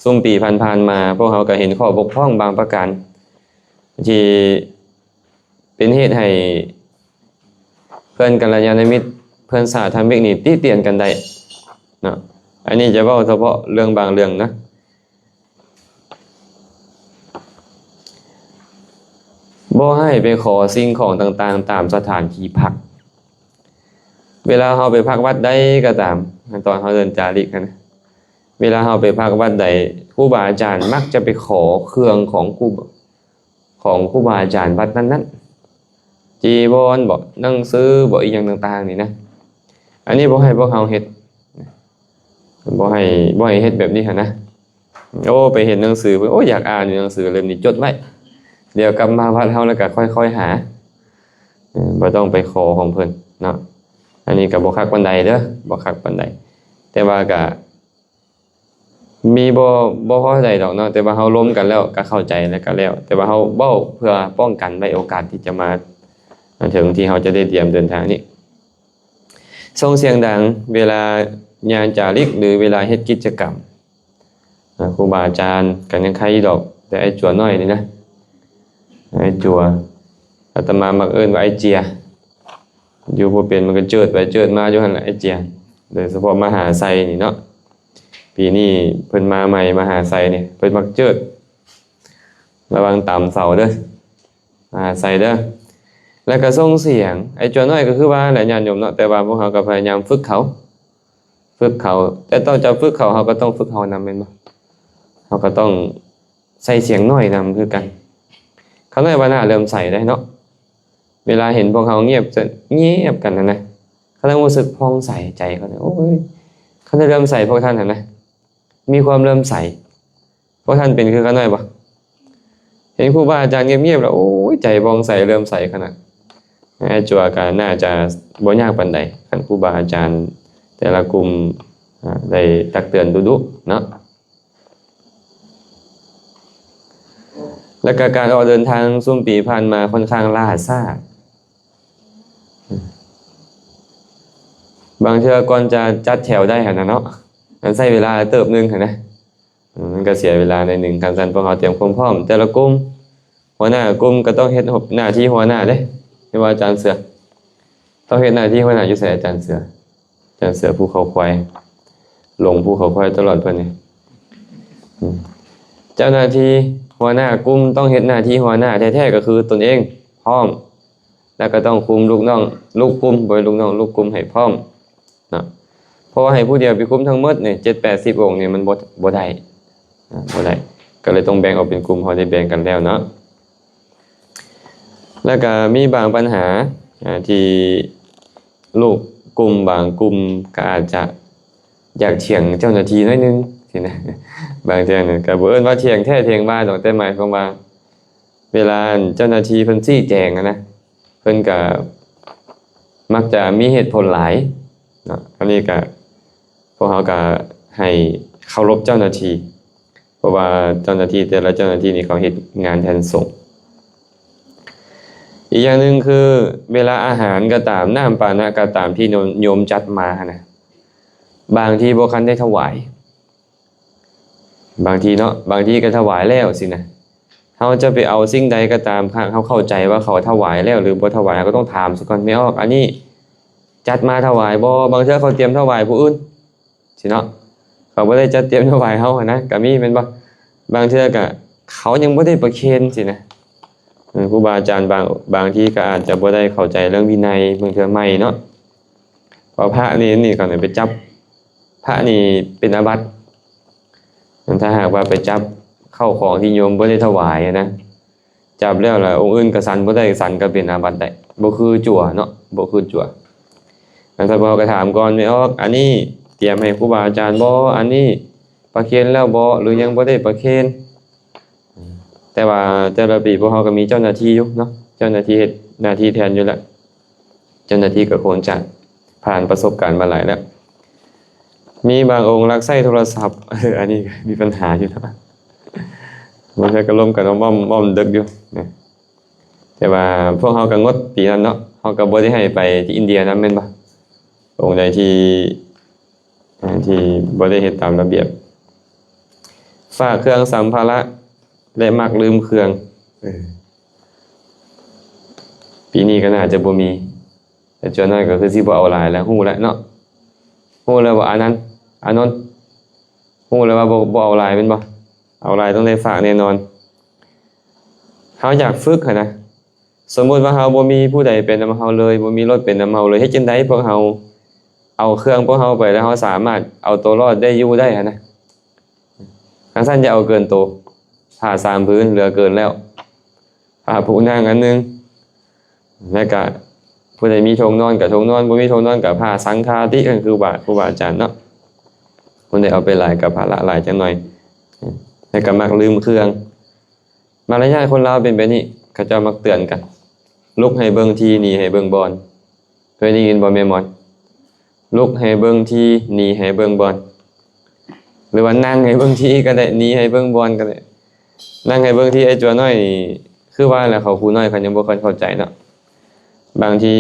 ຊຸມປີຜ່ານໆມາ, ພວກເຮົາກໍເຫັນຂໍ້ບົກຜ່ອງບາງປະການທີ່ ເປັນເຫດໃຫ້ເພື່ອນກັນລະຍານະມິດ, ເພື່ອນສາທຳມິກນີ້ຕິຕຽນກັນໄດ້ເນາະ. ອັນນີ້ຈະເວົ້າສະເພາະເລື່ອງບາງເລື່ອງນະ. ບໍ່ໃຫ້ໄປຂໍສິ່ງຂອງຕ່າງໆຕາມສະຖານທີ່ພັກ. ເວລາເຮົາໄປພັກວັດໃດກໍຕາມ, ຕອນເຮົາເດີນຈາລິກຫັ້ນນະ, ເວລາເຮົາໄປພັກວັດໃດ, ຄູບາອາຈານມັກຈະໄປຂໍເຄື່ອງຂອງຄູ ຂອງຄູບາອາຈານວັດນັ້ນ ຈີວອນບໍ ໜັງສືບໍ ອີ່ຫຍັງຕ່າງໆນີ້ນະ. ອັນນີ້ບໍ່ໃຫ້ພວກເຮົາເຮັດ ບໍ່ໃຫ້ ບໍ່ໃຫ້ເຮັດແບບນີ້ຫັ້ນນະ. ໂອ້ ໄປເຫັນໜັງສື ໂອ້ ຢາກອ່ານຢູ່ໜັງສືເຫຼັ້ມນີ້ ຈົດໄວ້ ດຽວກັບມາວັດເຮົາແລ້ວກໍຄ່ອຍໆຫາ ເອີ ບໍ່ຕ້ອງໄປຂໍຂອງເພິ່ນເນາະ. ອັນນີ້ກໍບໍ່ຄັກປານໃດເດີ ບໍ່ຄັກປານໃດ ແຕ່ວ່າກໍມີບໍ່ ບໍ່ພໍໃຈດອກເນາະ ແຕ່ວ່າເຮົາລົມກັນແລ້ວກໍເຂົ້າໃຈແລ້ວກໍແລ້ວ ແຕ່ວ່າເຮົາເວົ້າເພື່ອປ້ອງກັນໄວ້ໂອກາດທີ່ຈະມາເຖິງ ທີ່ເຮົາຈະໄດ້ຕຽມເດີນທາງນີ້. ສົ່ງສຽງດັງເວລາຍາມຈາລິກ ຫຼື ເວລາເຮັດກິດຈະກຳ. ອ່າ ຄູບາອາຈານກໍຍັງໄຄຢູ່ດອກ ແຕ່ໄອ້ຈົວນ້ອຍນີ້ນະ ໄອ້ຈົວ ອາດຕະມາມັກເອີ້ນວ່າໄອ້ເຈຍ ຢູ່ບໍ່ເປັນມັນກໍເຈີດໄປເຈີດມາຢູ່ຫັ້ນແຫຼະ ໄອ້ເຈຍ. ໂດຍສະເພາະມະຫາໄຊນີ້ເນາະ ປີນີ້ເພິ່ນມາໃໝ່ ມະຫາໄຊນີ້ ເພິ່ນມັກເຈີດ ລະວັງຕຳເສົາເດີ ມະຫາໄຊເດີ. ແລ້ວກໍສົ່ງສຽງ ໄອ້ຈົວນ້ອຍກໍຄືວ່າແຫຼະ ຍາດໂຍມເນາະ ແຕ່ວ່າພວກເຮົາກໍພະຍາຍາມຝຶກເຂົາ ຝຶກເຂົາ ແຕ່ຕ້ອງຈະຝຶກເຂົາ ເຮົາກໍຕ້ອງຝຶກເຮົານຳ ແມ່ນບໍ່? ເຮົາກໍຕ້ອງໃສ່ສຽງນ້ອຍນຳຄືກັນ. ຂ້ານ້ອຍວ່າໜ້າເຫຼື້ອມໃສໄດ໋ເນາະ ເວລາເຫັນພວກເຮົາງຽບ ຈະງຽບກັນຫັ້ນນະ ເຂົາເລີຍຮູ້ສຶກຜ່ອງໃສໃຈເຂົາ ໂອ້ຍ ເຂົາເລີຍເຫຼື້ອມໃສພວກທ່ານຫັ້ນນະ ມີຄວາມເຫຼື້ອມໃສ. ພວກທ່ານເປັນຄືຂ້ານ້ອຍບໍ່? ເຫັນຄູບາອາຈານງຽບໆແລ້ວ ໂອ້ຍ ໃຈຜ່ອງໃສເຫຼື້ອມໃສຂະໜາດ. ອ້າຍຈົວກໍໜ້າຈະບໍ່ຍາກປານໃດ ຄັນຄູບາອາຈານແຕ່ລະກຸ່ມ ອາ ໄດ້ຕັກເຕືອນດຸໆເນາະ. ແລ້ວກໍການອອກເດີນທາງຊຸມປີຜ່ານມາຄ່ອນຂ້າງລ້າຊ້າ ບາງເທື່ອກ່ອນຈະຈັດແຖວໄດ້ຫັ້ນນະເນາະ ມັນໃຊ້ເວລາເຕີບໜຶ່ງຫັ້ນນະ. ອືມ ມັນກໍເສຍເວລາໜ້ອຍໜຶ່ງ. ຄັນຊັ້ນພວກເຮົາຕຽມຄວາມພ້ອມແຕ່ລະກຸ່ມ ຫົວໜ້າກຸ່ມກໍຕ້ອງເຮັດໜ້າທີ່ຫົວໜ້າເດ້ ແມ່ນບໍ່ອາຈານເສືອ? ຕ້ອງເຮັດໜ້າທີ່ຫົວໜ້າຢູ່ໃສອາຈານເສືອ? ອາຈານເສືອພູເຂົາຄວາຍ ລົງພູເຂົາຄວາຍຕະຫຼອດເພິ່ນນີ້. ອືມ ເຈົ້າໜ້າທີ່ຫົວໜ້າກຸ່ມຕ້ອງເຮັດໜ້າທີ່ຫົວໜ້າແທ້ໆ ກໍຄືຕົນເອງພ້ອມ ແລ້ວກໍຕ້ອງຄຸມລູກນ້ອງ ລູກກຸ່ມ ບໍ່ແມ່ນລູກນ້ອງ ລູກກຸ່ມໃຫ້ພ້ອມເນາະ. ເພາະວ່າໃຫ້ຜູ້ດຽວໄປຄຸມທັງໝົດນີ້ ເຈັດແປດສິບອົງນີ້ ມັນບໍ່ ບໍ່ໄດ້ ອາ ບໍ່ໄດ້ ກໍເລີຍຕ້ອງແບ່ງອອກເປັນກຸ່ມ ເຮົາໄດ້ແບ່ງກັນແລ້ວເນາະ. ແລ້ວກໍມີບາງບັນຫາ ອາ ທີ່ລູກກຸ່ມບາງກຸ່ມກໍອາດຈະຢາກຖຽງເຈົ້າໜ້າທີ່ໜ້ອຍໜຶ່ງຊີ້ນະ ບາງເທື່ອນະ ກໍບໍ່ເອີ້ນວ່າຖຽງແທ້ຖຽງວ່າດອກ ແຕ່ໝາຍຄວາມວ່າ ເວລາເຈົ້າໜ້າທີ່ເພິ່ນຊີ້ແຈງຫັ້ນນະ ເພິ່ນກະມັກຈະມີເຫດຜົນຫຼາຍເນາະ. ອັນນີ້ກະ ພວກເຮົາກະໃຫ້ເຄົາລົບເຈົ້າໜ້າທີ່ ເພາະວ່າເຈົ້າໜ້າທີ່ແຕ່ລະເຈົ້າໜ້າທີ່ນີ້ ເຂົາເຮັດງານແທນສົງ. ອີກຢ່າງໜຶ່ງຄື ເວລາອາຫານກໍຕາມ ນ້ຳປານະກໍຕາມ ທີ່ໂຍມ ໂຍມຈັດມາຫັ້ນນະ ບາງທີບໍ່ທັນໄດ້ຖວາຍ ບາງທີເນາະ ບາງທີກໍຖວາຍແລ້ວຊີ້ນະ. ເຮົາຈະໄປເອົາສິ່ງໃດກໍຕາມ ຫາກເຮົາເຂົ້າໃຈວ່າເຂົາຖວາຍແລ້ວ ຫຼື ບໍ່ຖວາຍ ເຮົາກໍຕ້ອງຖາມສາກ່ອນ ແມ່ອອກ ອັນນີ້ຈັດມາຖວາຍບໍ່? ບາງເທື່ອເຂົາຕຽມຖວາຍຜູ້ອື່ນຊີ້ເນາະ ເຂົາບໍ່ໄດ້ຈັດຕຽມຖວາຍເຮົາຫັ້ນນະ ກໍມີແມ່ນບໍ່? ບາງເທື່ອກໍເຂົາຍັງບໍ່ໄດ້ປະເຄນຊີ້ນະ. ເອີ ຄູບາອາຈານບາງ ບາງທີກໍອາດຈະບໍ່ໄດ້ເຂົ້າໃຈເລື່ອງວິໄນ ບາງເທື່ອໃໝ່ເນາະ ວ່າພະນີ້ ນີ້ເຂົານີ້ໄປຈັບ ພະນີ້ເປັນອາບັດ. ແມ່ນ ຖ້າຫາກວ່າໄປຈັບເຂົ້າຂອງທີ່ໂຍມບໍ່ໄດ້ຖວາຍນະ ຈັບແລ້ວລະອົງອື່ນກໍສັນບໍ່ໄດ້ ສັນກໍເປັນອາບັດໄດ້ ບໍ່ຄືຈົວເນາະ ບໍ່ຄືຈົວ. ອັນຖ້າພວກເຮົາກໍຖາມກ່ອນ ແມ່ອອກ ອັນນີ້ຕຽມໃຫ້ຄູບາອາຈານບໍ່? ອັນນີ້ປະເຄນແລ້ວບໍ່ ຫຼື ຍັງບໍ່ໄດ້ປະເຄນ? ແຕ່ວ່າແຕ່ລະປີພວກເຮົາກໍມີເຈົ້າໜ້າທີ່ຢູ່ເນາະ ເຈົ້າໜ້າທີ່ເຮັດໜ້າທີ່ແທນຢູ່ແລ້ວ ເຈົ້າໜ້າທີ່ກໍຄົງຈະຜ່ານປະສົບການມາຫຼາຍແລ້ວ. ມີບາງອົງລັກໃຊ້ໂທລະສັບ ເອີ ອັນນີ້ມີບັນຫາຢູ່ເນາະ ບາງເທື່ອກໍລົມກັນອ້ອມໆເດິກຢູ່ນະ. ແຕ່ວ່າພວກເຮົາກໍງົດປີນັ້ນເນາະ ເຮົາກໍບໍ່ໄດ້ໃຫ້ໄປທີ່ອິນເດຍນຳ ແມ່ນບໍ່? ອົງໃດທີ່ ອ່າ ທີ່ບໍ່ໄດ້ເຮັດຕາມລະບຽບ ຝາກເຄື່ອງສຳພາລະ ແລະ ມັກລືມເຄື່ອງ ເອີ ປີນີ້ກໍໜ້າຈະບໍ່ມີ ແຕ່ສ່ວນໜ້ອຍກໍຄືຊິບໍ່ເອົາຫຼາຍແລ້ວ ຮູ້ແລ້ວເນາະ ຮູ້ແລ້ວວ່າ ອານັນ ອານົນ ຮູ້ແລ້ວວ່າບໍ່ ບໍ່ເອົາຫຼາຍແມ່ນບໍ່? ເອົາຫຼາຍຕ້ອງໄດ້ຝາກແນ່ນອນ. ເຮົາຢາກຝຶກຫັ້ນນະ ສົມມຸດວ່າເຮົາບໍ່ມີຜູ້ໃດໄປນຳເຮົາເລີຍ ບໍ່ມີລົດໄປນຳເຮົາເລີຍ ເຮັດຈັ່ງໃດພວກເຮົາເອົາເຄື່ອງພວກເຮົາໄປ ແລ້ວເຮົາສາມາດເອົາໂຕລອດໄດ້ຢູ່ໄດ້ຫັ້ນນະ? ຄັນຊັ້ນຢ່າເອົາເກີນໂຕ ຜ້າສາມຜືນເຫຼືອເກີນແລ້ວ ຜ້າປູໜັງອັນໜຶ່ງ ແລ້ວກະຜູ້ໃດມີໂຮງນອນກະໂຮງນອນ ບໍ່ມີໂຮງນອນກະຜ້າສັງຄາຕິ ຄືວ່າຄູບາອາຈານເນາະ ຄົນໃດເອົາໄປຫຼາຍກະພາລະຫຼາຍຈັກໜ່ອຍ ແລ້ວກະມັກລືມເຄື່ອງ. ມາລະຍາດຄົນລາວເປັນແບບນີ້ ເຂົາເຈົ້າມັກເຕືອນກັນ ລຸກໃຫ້ເບິ່ງທີ່ ໜີໃຫ້ເບິ່ງບ່ອນ. ເຄີຍໄດ້ຍິນບໍ່ແມ່ມອນ? ລຸກໃຫ້ເບິ່ງທີ່ ໜີໃຫ້ເບິ່ງບ່ອນ ຫຼືວ່ານັ່ງໃຫ້ເບິ່ງທີ່ກໍໄດ້ ໜີໃຫ້ເບິ່ງບ່ອນກໍໄດ້. ນັ່ງໃຫ້ເບິ່ງທີ່ ໄອ້ຈົວນ້ອຍນີ້ ຄືວ່າແຫຼະ ເຂົາຜູ້ນ້ອຍເຂົາຍັງບໍ່ຄ່ອຍເຂົ້າໃຈເນາະ. ບາງທີ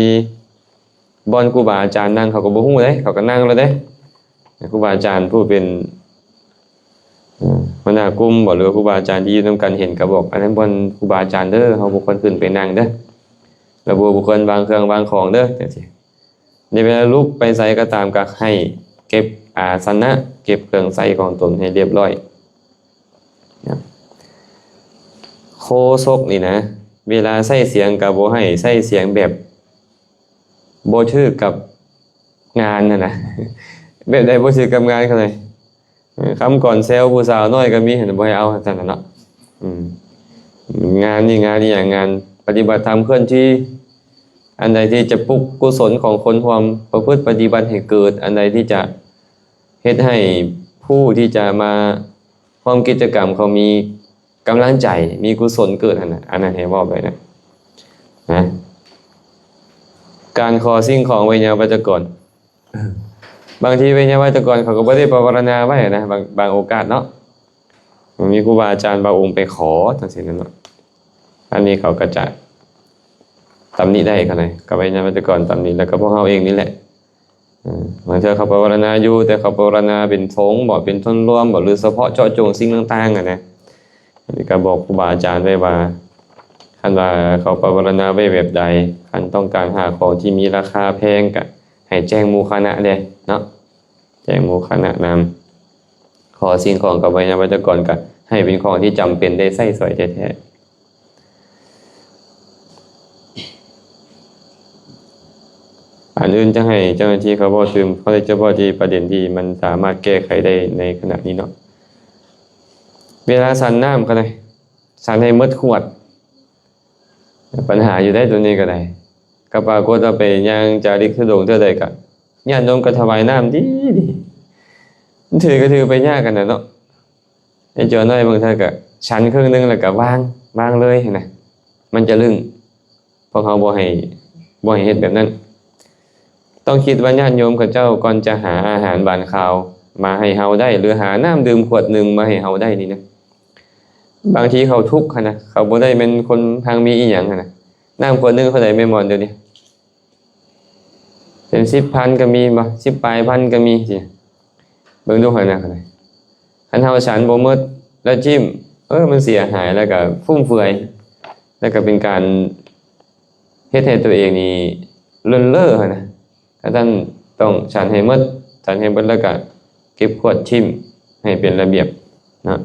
ບ່ອນຄູບາອາຈານນັ່ງ ເຂົາກໍບໍ່ຮູ້ເດ້ ເຂົາກໍນັ່ງໂລດເດ້. ຄູບາອາຈານຜູ້ເປັນ ເອີ ຫົວໜ້າກຸ່ມບໍ ຫຼືວ່າຄູບາອາຈານທີ່ຢູ່ນຳກັນເຫັນ ກໍບອກ ອັນນັ້ນບ່ອນຄູບາອາຈານເດີ ເຮົາບໍ່ຄວນຂຶ້ນໄປນັ່ງເດີ ແລ້ວບໍ່ ບໍ່ຄວນວາງເຄື່ອງວາງຂອງເດີ ຈັ່ງຊີ້. ໃນເວລາລຸກໄປໃສກໍຕາມ ກໍໃຫ້ເກັບອາສະນະ ເກັບເຄື່ອງໃຊ້ຂອງຕົນໃຫ້ລຽບຮ້ອຍນະ. ໂຄສົກນີ້ນະ ເວລາໃຊ້ສຽງກໍບໍ່ໃຫ້ໃຊ້ສຽງແບບ ບໍ່ຖືກກັບງານຫັ້ນນະ. ແບບໃດບໍ່ຖືກກັບງານເຂົາເລີຍ? ຄຳກອນແຊວຜູ້ສາວນ້ອຍກໍມີ ບໍ່ໃຫ້ເອົາຊັ້ນນະເນາະ. ອືມ ງານນີ້ງານອີ່ຫຍັງ? ງານປະຕິບັດທຳເຄື່ອນທີ່ ອັນໃດທີ່ຈະປຸກກຸສົນຂອງຄົນຮ່ວມປະພຶດປະຕິບັດໃຫ້ເກີດ, ອັນໃດທີ່ຈະເຮັດໃຫ້ຜູ້ທີ່ຈະມາຮ່ວມກິດຈະກຳເຂົາມີ ກຳລັງໃຈ ມີກຸສົນເກີດຫັ້ນນະ ອັນນັ້ນໃຫ້ເວົ້າໄປນະ ນະ ການຂໍສິ່ງຂອງໄວຍາວັດຈະກອນ. ບາງທີໄວຍາວັດຈະກອນເຂົາກໍບໍ່ໄດ້ປະວາລະນາໄວ້ນະ ບາງ ບາງໂອກາດເນາະ ມີຄູບາອາຈານບາງອົງໄປຂໍຈັ່ງຊີ້ນະເນາະ ອັນນີ້ເຂົາກໍຈະຕຳໜິໄດ້ ເຂົານະ ກັບໄວຍາວັດຈະກອນຕຳໜິ ແລ້ວກໍພວກເຮົາເອງນີ້ແຫຼະ. ເອີ ບາງເທື່ອເຂົາປະວາລະນາຢູ່ ແຕ່ເຂົາປະວາລະນາເປັນສົງບໍ ເປັນຊົນລວມບໍ ຫຼືສະເພາະເຈາະຈົງສິ່ງຕ່າງໆຫັ້ນນະ. ອັນນີ້ກໍບອກຄູບາອາຈານໄວ້ວ່າ ຄັນວ່າເຂົາປະວາລະນາໄວ້ແບບໃດ ຄັນຕ້ອງການຫາຂອງທີ່ມີລາຄາແພງ ກໍໃຫ້ແຈ້ງໝູ່ຄະນະແດ່ເນາະ ແຈ້ງໝູ່ຄະນະນຳ. ຂໍສິ່ງຂອງກັບໄວຍາວັດຈະກອນ ກໍໃຫ້ເປັນຂອງທີ່ຈຳເປັນໄດ້ໃຊ້ສອຍແທ້ໆ. ອັນອື່ນຈະໃຫ້ເຈົ້າໜ້າທີ່ເຂົາເວົ້າຕື່ມ ເຂົາເລີຍຈະເວົ້າທີ່ປະເດັນທີ່ມັນສາມາດແກ້ໄຂໄດ້ໃນຂະນະນີ້ເນາະ. ເວລາສັນນ້ຳກໍໄດ້ ສັນໃຫ້ໝົດຂວດ ບັນຫາຢູ່ໄດ໋ໂຕນີ້ກໍໄດ້. ກໍປາກົດວ່າໄປຍ່າງຈາລິກທຸດົງເທື່ອໃດກໍ ຍາດໂຍມກໍຖວາຍນ້ຳດີໆ ມັນຖືກໍຖືໄປຍາກຫັ້ນນະເນາະ. ໄອ້ເຈົ້ານ້ອຍບາງເທື່ອກໍສັນເຄິ່ງໜຶ່ງແລ້ວກໍວາງ ວາງເລີຍຫັ້ນນະ ມັນຈະລຶ້ງ. ພວກເຮົາບໍ່ໃຫ້ ບໍ່ໃຫ້ເຮັດແບບນັ້ນ. ຕ້ອງຄິດວ່າຍາດໂຍມເຂົາເຈົ້າ ກ່ອນຈະຫາອາຫານຫວານຄາວມາໃຫ້ເຮົາໄດ້ ຫຼືຫານ້ຳດື່ມຂວດໜຶ່ງມາໃຫ້ເຮົາໄດ້ນີ້ນະ ບາງທີເຂົາທຸກຫັ້ນນະ ເຂົາບໍ່ໄດ້ແມ່ນຄົນຮັ່ງມີອີ່ຫຍັງຫັ້ນນະ. ນ້ຳຂວດໜຶ່ງເທົ່າໃດແມ່ນບໍ່ດຽວນີ້? ເປັນສິບພັນກໍມີບໍ່ ສິບປາຍພັນກໍມີ ເບິ່ງດູຫັ້ນນະ. ຄັນເຮົາສັນບໍ່ໝົດແລ້ວຖິ້ມ ເອີ ມັນເສຍຫາຍ ແລ້ວກໍຟຸມເຟືອຍ ແລ້ວກໍເປັນການເຮັດໃຫ້ຕົວເອງນີ້ເລີນເລີຫັ້ນນະ. ຖ້າທ່ານຕ້ອງສັນໃຫ້ໝົດ ສັນໃຫ້ໝົດແລ້ວກໍເກັບຂວດຖິ້ມໃຫ້ເປັນລະບຽບເນາະ.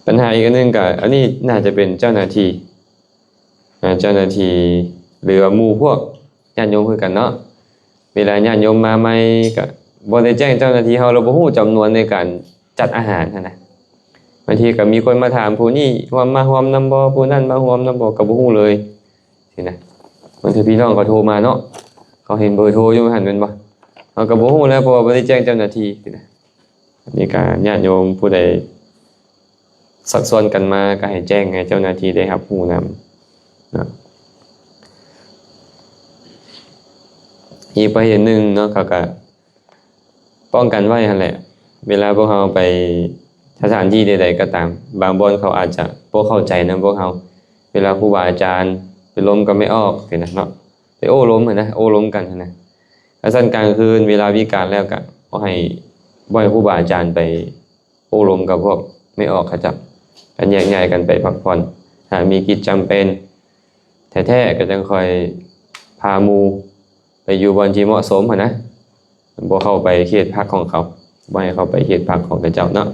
ບັນຫາອີກອັນໜຶ່ງກໍ ອັນນີ້ໜ້າຈະເປັນເຈົ້າໜ້າທີ່ ເຈົ້າໜ້າທີ່ ຫຼືວ່າໝູ່ພວກຍາດໂຍມຄືກັນເນາະ. ເວລາຍາດໂຍມມາໃໝ່ກໍບໍ່ໄດ້ແຈ້ງເຈົ້າໜ້າທີ່ເຮົາ ເຮົາບໍ່ຮູ້ຈຳນວນໃນການຈັດອາຫານຫັ້ນນະ. ບາງທີກໍມີຄົນມາຖາມ ຜູ້ນີ້ຮ່ວມ ມາຮ່ວມນຳບໍ່ ຜູ້ນັ້ນມາຮ່ວມນຳບໍ່ ກໍບໍ່ຮູ້ເລີຍຊີ້ນະ. ບາງເທື່ອພີ່ນ້ອງເຂົາໂທມາເນາະ ເຂົາເຫັນເບີໂທຢູ່ຫັ້ນແມ່ນບໍ່ ເຮົາກໍບໍ່ຮູ້ແລ້ວ ເພາະວ່າບໍ່ໄດ້ແຈ້ງເຈົ້າໜ້າທີ່ຊີ້ນະ. ອັນນີ້ກໍຍາດໂຍມຜູ້ໃດຊັກຊວນກັນມາ ກໍໃຫ້ແຈ້ງໃຫ້ເຈົ້າໜ້າທີ່ໄດ້ຮັບຮູ້ນຳເນາະ. ອີກປະເດັນໜຶ່ງເນາະ ເຂົາກໍປ້ອງກັນໄວ້ຫັ້ນແຫຼະ. ເວລາພວກເຮົາໄປສະຖານທີ່ໃດໆກໍຕາມ ບາງບ່ອນເຂົາອາດຈະບໍ່ເຂົ້າໃຈນຳພວກເຮົາ. ເວລາຄູບາອາຈານໄປລົມກັບແມ່ອອກຊີ້ນະເນາະ ໄປໂອ້ລົມຫັ້ນນະ ໂອ້ລົມກັນຫັ້ນນະ. ລະຊັ້ນກາງຄືນເວລາວິການແລ້ວກະບໍ່ໃຫ້ ບໍ່ໃຫ້ຄູບາອາຈານໄປໂອ້ລົມກັບພວກແມ່ອອກເຂົາເຈົ້າ ກະແຍກຍ້າຍກັນໄປພັກຜ່ອນ. ຫາກມີກິດຈຳເປັນແທ້ໆ ກະຈັ່ງຄ່ອຍພາໝູ່ໄປຢູ່ບ່ອນທີ່ເໝາະສົມຫັ້ນນະ. ບໍ່ເຂົ້າໄປເຂດພັກຂອງເຂົາ ບໍ່ໃຫ້ເຂົ້າໄປເຂດພັກຂອງເຂົາເຈົ້າເນາະ.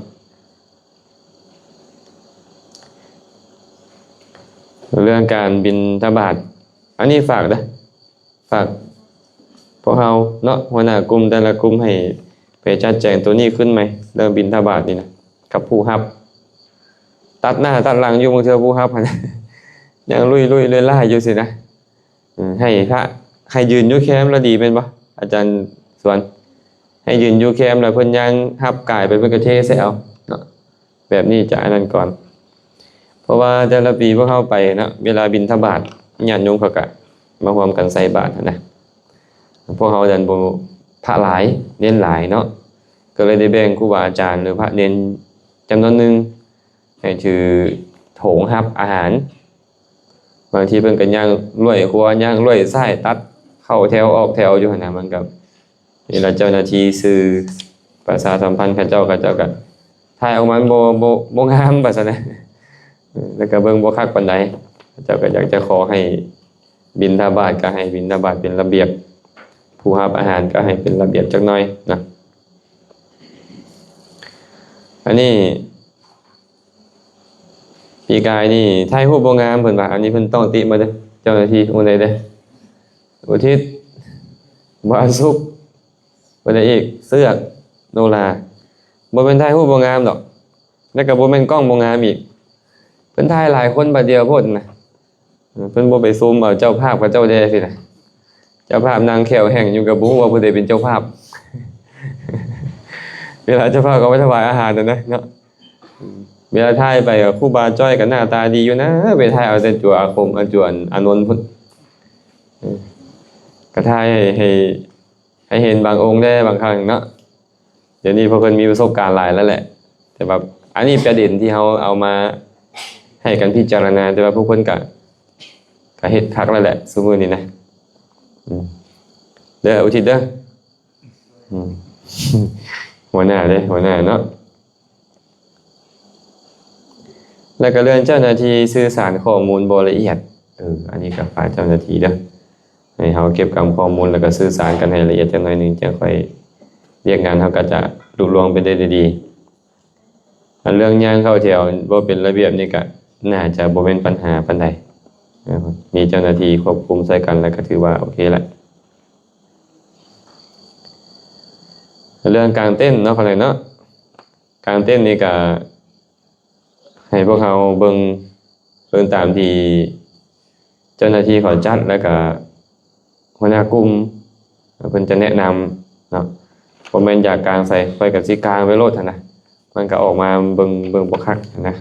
ເລື່ອງການບິນທະບາດ ອັນນີ້ຝາກເດີ ຝາກພວກເຮົາເນາະ ຫົວໜ້າກຸ່ມແຕ່ລະກຸ່ມໃຫ້ໄປຈັດແຈງໂຕນີ້ຂຶ້ນໃໝ່ ເລື່ອງບິນທະບາດນີ້ນະ ກັບຜູ້ຮັບ ຕັດໜ້າຕັດຫຼັງຢູ່ ບາງເທື່ອຜູ້ຮັບຫັ້ນ ຍ່າງລຸຍໆລາຍໆຢູ່ຊີ້ນະ. ເອີ ໃຫ້ພະ ໃຫ້ຢືນຢູ່ແຄມລະດີແມ່ນບໍ່ ອາຈານສວນ? ໃຫ້ຢືນຢູ່ແຄມ ແລ້ວເພິ່ນຍ່າງຮັບກາຍໄປ ເພິ່ນກໍເທໃສ່ເອົາເນາະ. ແບບນີ້ຈະອັນນັ້ນກ່ອນ ເພາະວ່າແຕ່ລະປີພວກເຮົາໄປເນາະ ເວລາບິນທະບາດ ຍາດໂຍມເຂົາກະມາຮ່ວມກັນໃສ່ບາດຫັ້ນນະ. ພວກເຮົານັ້ນບໍ່ ພະຫຼາຍ ເນນຫຼາຍເນາະ ກໍເລີຍໄດ້ແບ່ງຄູບາອາຈານ ຫຼື ພະເນນຈຳນວນໜຶ່ງ ໃຫ້ຖືຖົງຮັບອາຫານ. ບາງທີເພິ່ນກໍຍ່າງລວຍຂວາ ຍ່າງລວຍຊ້າຍ ຕັດເຂົ້າແຖວອອກແຖວຢູ່ຫັ້ນນະ. ມັນກໍ ເວລາເຈົ້າໜ້າທີ່ສື່ປະຊາສຳພັນເຂົາເຈົ້າ ເຂົາເຈົ້າກໍຖ່າຍອອກມາບໍ່ ບໍ່ ບໍ່ງາມວ່າຊັ້ນນະ ແລ້ວກໍເບິ່ງບໍ່ຄັກປານໃດ. ເຂົາເຈົ້າກໍຢາກຈະຂໍໃຫ້ບິນທະບາດ ກໍໃຫ້ບິນທະບາດເປັນລະບຽບ, ຜູ້ຮັບອາຫານກໍໃຫ້ເປັນລະບຽບຈັກໜ້ອຍນະ. ອັນນີ້ ປີກາຍນີ້ຖ່າຍຮູບບໍ່ງາມເພິ່ນວ່າ. ອັນນີ້ເພິ່ນຕ້ອງຕິມາເດີ້ ເຈົ້າໜ້າທີ່ ຜູ້ໃດເດີ້ ອຸທິດ ບາສຸກ ຜູ້ໃດອີກ ເຊືອກ ໂນລາ. ບໍ່ແມ່ນຖ່າຍຮູບບໍ່ງາມດອກ ແລ້ວກໍບໍ່ແມ່ນກ້ອງບໍ່ງາມອີກ. ເພິ່ນຖ່າຍຫຼາຍຄົນບາດດຽວໂພດນະ. ເອີ ເພິ່ນບໍ່ໄປຊູມເອົາເຈົ້າພາບເຂົາເຈົ້າແດ່ຊີ້ນະ. ເຈົ້າພາບນັ່ງແຂ້ວແຫ້ງຢູ່ ກໍບໍ່ຮູ້ວ່າຜູ້ໃດເປັນເຈົ້າພາບ. ເວລາເຈົ້າພາບເຂົາໄປຖວາຍອາຫານນັ້ນນະເນາະ ເວລາຖ່າຍໄປ ຄູບາຈ້ອຍກໍໜ້າຕາດີຢູ່ນະ ໄປຖ່າຍເອົາແຕ່ຈົວອາຄົມ ອາຈົວອານົນພຸ້ນ. ເອີ ກໍຖ່າຍໃຫ້ ໃຫ້ ໃຫ້ເຫັນບາງອົງແດ່ບາງຄັ້ງເນາະ. ດຽວນີ້ພວກເພິ່ນມີປະສົບການຫຼາຍແລ້ວແຫຼະ ແຕ່ວ່າອັນນີ້ປະເດັນທີ່ເຮົາເອົາມາໃຫ້ກັນພິຈາລະນາ ແຕ່ວ່າພວກເພິ່ນກະ ກະເຮັດຄັກແລ້ວແຫຼະຊຸມື້ນີ້ນະ. ອືມ ເດີອຸທິດເດີ ອືມ ຫົວໜ້າເດ້ ຫົວໜ້າເນາະ. ແລ້ວກໍເລື່ອງເຈົ້າໜ້າທີ່ສື່ສານຂໍ້ມູນບໍ່ລະອຽດ ເອີ ອັນນີ້ກໍຝາກເຈົ້າໜ້າທີ່ເດີ ໃຫ້ເຮົາເກັບກຳຂໍ້ມູນ ແລ້ວກໍສື່ສານກັນໃຫ້ລະອຽດຈັກໜ້ອຍໜຶ່ງ ຈັ່ງຄ່ອຍ ວຽກງານເຮົາກໍຈະລຸລ່ວງໄປໄດ້ດ້ວຍດີ. ອັນເລື່ອງຍ່າງເຂົ້າແຖວບໍ່ເປັນລະບຽບນີ້ກໍໜ້າຈະບໍ່ແມ່ນບັນຫາປານໃດ ມີເຈົ້າໜ້າທີ່ຄວບຄຸມຊ່ວຍກັນ ແລ້ວກໍຖືວ່າໂອເຄລະ. ເລື່ອງກາງເຕັນເນາະ ຂ້າງໃນເນາະ ກາງເຕັນນີ້ກໍໃຫ້ພວກເຮົາເບິ່ງ ເບິ່ງຕາມທີ່ເຈົ້າໜ້າທີ່ເຂົາຈັດ ແລ້ວກະຫົວໜ້າກຸ່ມເພິ່ນຈະແນະນຳເນາະ. ບໍ່ແມ່ນຢາກກາງໃສ ຂ້ອຍກະຊິກາງໄປໂລດຫັ້ນນະ ມັນກະອອກມາເບິ່ງ ເບິ່ງບໍ່ຄັກຫັ້ນນະ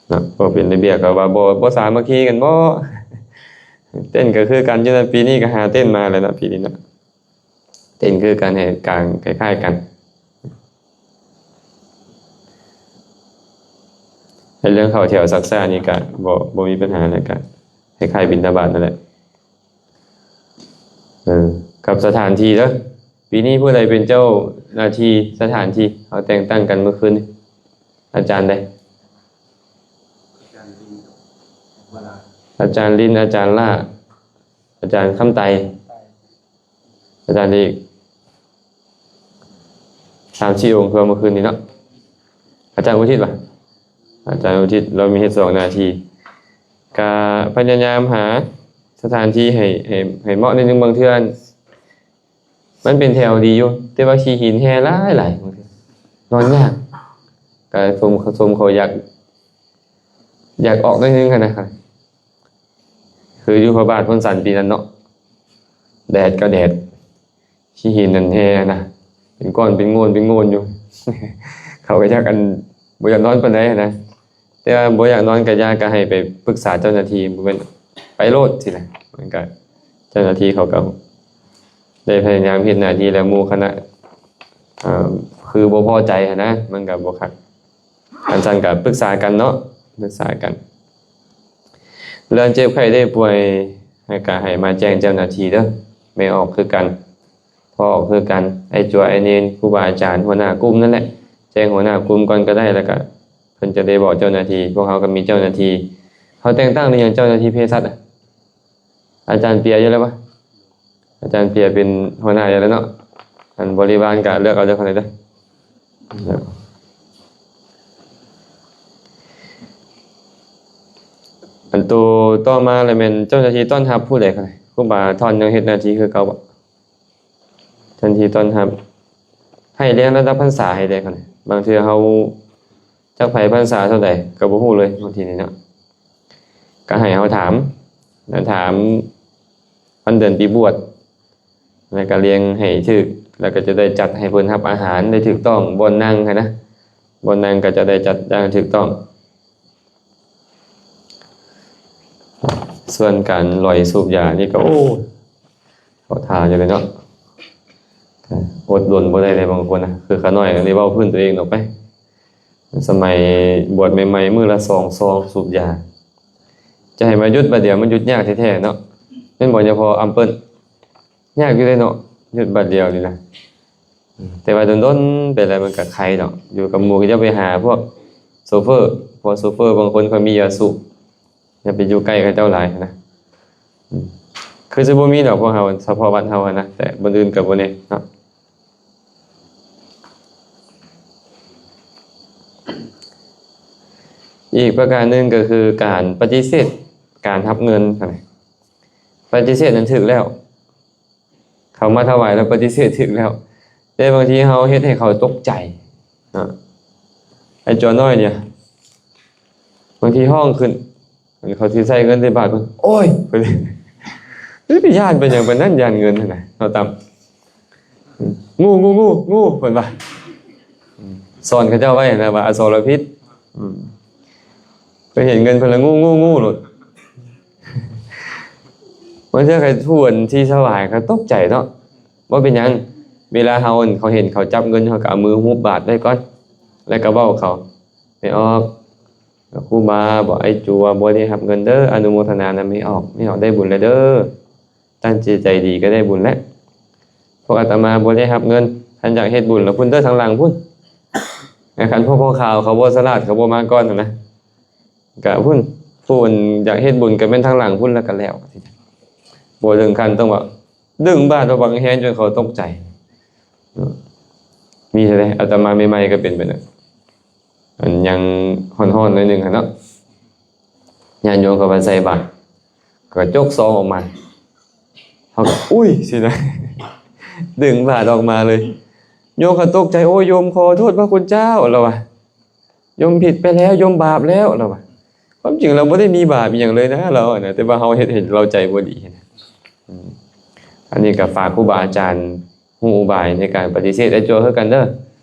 ເນາະ. ບໍ່ເປັນລະບຽບ ກໍວ່າບໍ່ ບໍ່ສາມັກຄີກັນບໍ? ເຕັນກໍຄືກັນຢູ່ນະ ປີນີ້ກໍຫາເຕັນມາແລ້ວເນາະ ປີນີ້ເນາະ. ເຕັນຄືກັນ ໃຫ້ກາງຄ້າຍໆກັນ. ໃນເລື່ອງເຂົ້າແຖວຊັກຊ້ານີ້ກະບໍ່ ບໍ່ມີບັນຫານະ ກະຄ້າຍໆບິນທະບາດນັ້ນແຫຼະ. ເອີ ກັບສະຖານທີ່ເດີ ປີນີ້ຜູ້ໃດເປັນເຈົ້າໜ້າທີ່ສະຖານທີ່? ເຮົາແຕ່ງຕັ້ງກັນມື້ຄືນນີ້ ອາຈານໃດ? ອາຈານລິນ ອາຈານຫຼ້າ ອາຈານຄຳໄຕ ອາຈານອີກສາມສີ່ອົງ ຄືວ່າມື້ຄືນນີ້ເນາະ ອາຈານອຸທິດຫວາ? ອາຈານອຸທິດ ລາວມີເຮັດສອງໜ້າທີ່ ກະພະຍາຍາມຫາສະຖານທີ່ໃຫ້ ໃຫ້ ໃຫ້ເໝາະໜ້ອຍໜຶ່ງ. ບາງເທື່ອມັນເປັນແຖວດີຢູ່ ແຕ່ວ່າຂີ້ຫີນແຫ່ຫຼາຍໆ ນອນຍາກ ກະຊົມ ຊົມເຂົາຢາກ ຢາກອອກໜ້ອຍໜຶ່ງຫັ້ນນະ. ຄືຢູ່ພະບາດໂພນສັນປີນັ້ນເນາະ ແດດກໍແດດ ຂີ້ຫີນນັ້ນແຫ່ນະ ເປັນກ້ອນເປັນໂງ່ນເປັນໂງ່ນຢູ່ ເຂົາກໍຢາກ ອັນ ບໍ່ຢາກນອນປານໃດຫັ້ນນະ ແຕ່ວ່າບໍ່ຢາກນອນກໍຢ່າ ກໍໃຫ້ໄປປຶກສາເຈົ້າໜ້າທີ່ ບໍ່ແມ່ນໄປໂລດຊີ້ນະ. ມັນກໍ ເຈົ້າໜ້າທີ່ເຂົາກໍໄດ້ພະຍາຍາມເຮັດໜ້າທີ່ ແລ້ວໝູ່ຄະນະ ເອີ ຄືບໍ່ພໍໃຈຫັ້ນນະ ມັນກໍບໍ່ຄັກ. ຄັນຊັ້ນກໍປຶກສາກັນເນາະ ປຶກສາກັນ. ເລື່ອງເຈັບໄຂ້ໄດ້ປ່ວຍ ໃຫ້ ກໍໃຫ້ມາແຈ້ງເຈົ້າໜ້າທີ່ເດີ ແມ່ອອກຄືກັນ ພໍ່ອອກຄືກັນ ອ້າຍຈົວ ອ້າຍເນນ ຄູບາອາຈານ ຫົວໜ້າກຸ່ມນັ້ນແຫຼະ ແຈ້ງຫົວໜ້າກຸ່ມກ່ອນກໍໄດ້ ແລ້ວກໍເພິ່ນຈະໄດ້ບອກເຈົ້າໜ້າທີ່. ພວກເຮົາກໍມີເຈົ້າໜ້າທີ່ ເຮົາແຕ່ງຕັ້ງຫຼືຍັງ ເຈົ້າໜ້າທີ່ເພສັດ ອາຈານເປຍຢູ່ແລ້ວປະ? ອາຈານເປຍເປັນຫົວໜ້າຢູ່ແລ້ວເນາະ ອັນບໍລິວານກະເລືອກເອົາເດີ ຂ້າງໃນເດີ. ອັນໂຕຕໍ່ມາລະແມ່ນເຈົ້າໜ້າທີ່ຕ້ອນຮັບຜູ້ໃດ? ຄູບາທ່ອນຍັງເຮັດໜ້າທີ່ຄືເກົ່າບໍ່? ເຈົ້າໜ້າທີ່ຕ້ອນຮັບ ໃຫ້ແລ້ວລະດັບພັນສາໃຫ້ແດ່ ບາງເທື່ອເຮົາ ຈັກໃຜພັນສາເທົ່າໃດກໍບໍ່ຮູ້ເລີຍ ບາງທີນີ້ເນາະ. ກໍໃຫ້ເຮົາຖາມ ແລະ ຖາມວັນເດືອນປີບວດ ແລ້ວກໍລຽງໃຫ້ຖືກ ແລ້ວກໍຈະໄດ້ຈັດໃຫ້ເພິ່ນຮັບອາຫານໄດ້ຖືກຕ້ອງ ບ່ອນນັ່ງຫັ້ນນະ ບ່ອນນັ່ງກໍຈະໄດ້ຈັດຢ່າງຖືກຕ້ອງ. ສ່ວນການຫຼອຍສູບຢານີ້ກໍ ໂອ້ ເຂົ້າທ່າຢູ່ເດເນາະ ອົດດົນບໍ່ໄດ້ເດບາງຄົນນະ. ຄືຂ້ານ້ອຍນີ້ເວົ້າພື້ນຕົວເອງອອກໄປ ສະໄໝບວດໃໝ່ໆ ມື້ລະສອງຊອງສູບຢາ ຈະໃຫ້ມາຢຸດບາດດຽວ ມັນຢຸດຍາກແທ້ໆເນາະ ແມ່ນບໍ່ ຍາພໍ່ອຳເປິ້ນ? ຍາກຢູ່ເດເນາະ ຢຸດບາດດຽວນີ້ນະ. ແຕ່ວ່າດົນໆໄປແລ້ວມັນກໍໄຄເນາະ ຢູ່ກັບໝູ່ກໍຢ່າໄປຫາພວກໂຊເຟີ ເພາະໂຊເຟີບາງຄົນເຂົາມີຢາສູບ ຢ່າໄປຢູ່ໃກ້ເຂົາເຈົ້າຫຼາຍນະ. ອືມ ຄືຊິບໍ່ມີດອກພວກເຮົາ ສະເພາະວັດເຮົາຫັ້ນນະ ແຕ່ບ່ອນອື່ນກໍບໍ່ແນ່ເນາະ. ອີກປະການໜຶ່ງກໍຄືການປະຕິເສດການຮັບເງິນຫັ້ນນະ ປະຕິເສດນັ້ນຖືກແລ້ວ ເຂົາມາຖວາຍແລ້ວປະຕິເສດຖືກແລ້ວ ແຕ່ບາງທີເຮົາເຮັດໃຫ້ເຂົາຕົກໃຈເນາະ. ໄອ້ຕົວນ້ອຍນີ້ ບາງທີຮ້ອງຂຶ້ນ ເຂົາຊິໃສ່ເງິນໃສ່ບາດເພິ່ນ ໂອ້ຍ ເພິ່ນ ເອີ ໄປຢ້ານເປັນຫຍັງປານນັ້ນ ຢ້ານເງິນຫັ້ນນະ ເຮົາຕຳ ງູ ງູ ງູ ງູ ເພິ່ນວ່າ ສອນເຂົາເຈົ້າໄວ້ນະວ່າອະສໍລະພິດ ອືມ ເພິ່ນເຫັນເງິນເພິ່ນລະງູ ງູ ງູໂລດ. ບາງເທື່ອໃຫ້ຜູ້ອັນທີ່ຖວາຍເຂົາຕົກໃຈເນາະ ບໍ່ເປັນຫຍັງ ເວລາເຮົາ ເຂົາເຫັນເຂົາຈັບເງິນ ເຮົາກໍເອົາມືຮູບບາດໄວ້ກ່ອນ ແລ້ວກໍເວົ້າເຂົາ ແມ່ອອກ ຄູບາ ບໍ່ ອ້າຍຈົວ ບໍ່ໄດ້ຮັບເງິນເດີ ອະນຸໂມທະນານຳແມ່ອອກ ແມ່ອອກໄດ້ບຸນແລ້ວເດີ ຕັ້ງຈິດໃຈດີກໍໄດ້ບຸນແລ້ວ ພວກອາດຕະມາບໍ່ໄດ້ຮັບເງິນ ຄັນຢາກເຮັດບຸນລະພຸ້ນເດີ ທາງຫຼັງພຸ້ນ ແລະ ຄັນພວກພໍ່ຂາວເຂົາບໍ່ສະຫຼາດ ເຂົາບໍ່ມາກ່ອນຫັ້ນນະ ກະພຸ້ນ ຜູ້ອັນຢາກເຮັດບຸນກະແມ່ນທາງຫຼັງພຸ້ນ ແລ້ວກະແລ້ວ ບໍ່ເຖິງຂັ້ນຕ້ອງວ່າດຶງບາດວ່າບັກແຮງຈົນເຂົາຕົກໃຈ ມີເທື່ອໃດ ອາດຕະມາໃໝ່ໆກໍເປັນແບບນັ້ນ ອັນຍັງຮ້ອນໆໜ້ອຍໜຶ່ງຫັ້ນເນາະ ຍາດໂຍມເຂົາມາໃສ່ບາດ ກໍຈົກຊອງອອກມາ ເຮົາກໍ ອຸ້ຍ ຊີ້ນະ ດຶງບາດອອກມາເລີຍ ໂຍມກໍຕົກໃຈ ໂອ້ຍ ໂຍມຂໍໂທດພະຄຸນເຈົ້າ ລາວວ່າ ໂຍມຜິດໄປແລ້ວ ໂຍມບາບແລ້ວ ລາວວ່າ ຄວາມຈິງລາວບໍ່ໄດ້ມີບາບອີ່ຫຍັງເລີຍນະ ລາວນະ ແຕ່ວ່າເຮົາເຮັດໃຫ້ລາວໃຈບໍ່ດີນະ ອືມ ອັນນີ້ກໍຝາກຄູບາອາຈານຮູ້ອຸບາຍໃນການປະຕິເສດໄອ້ຈົວຄືກັນເດີ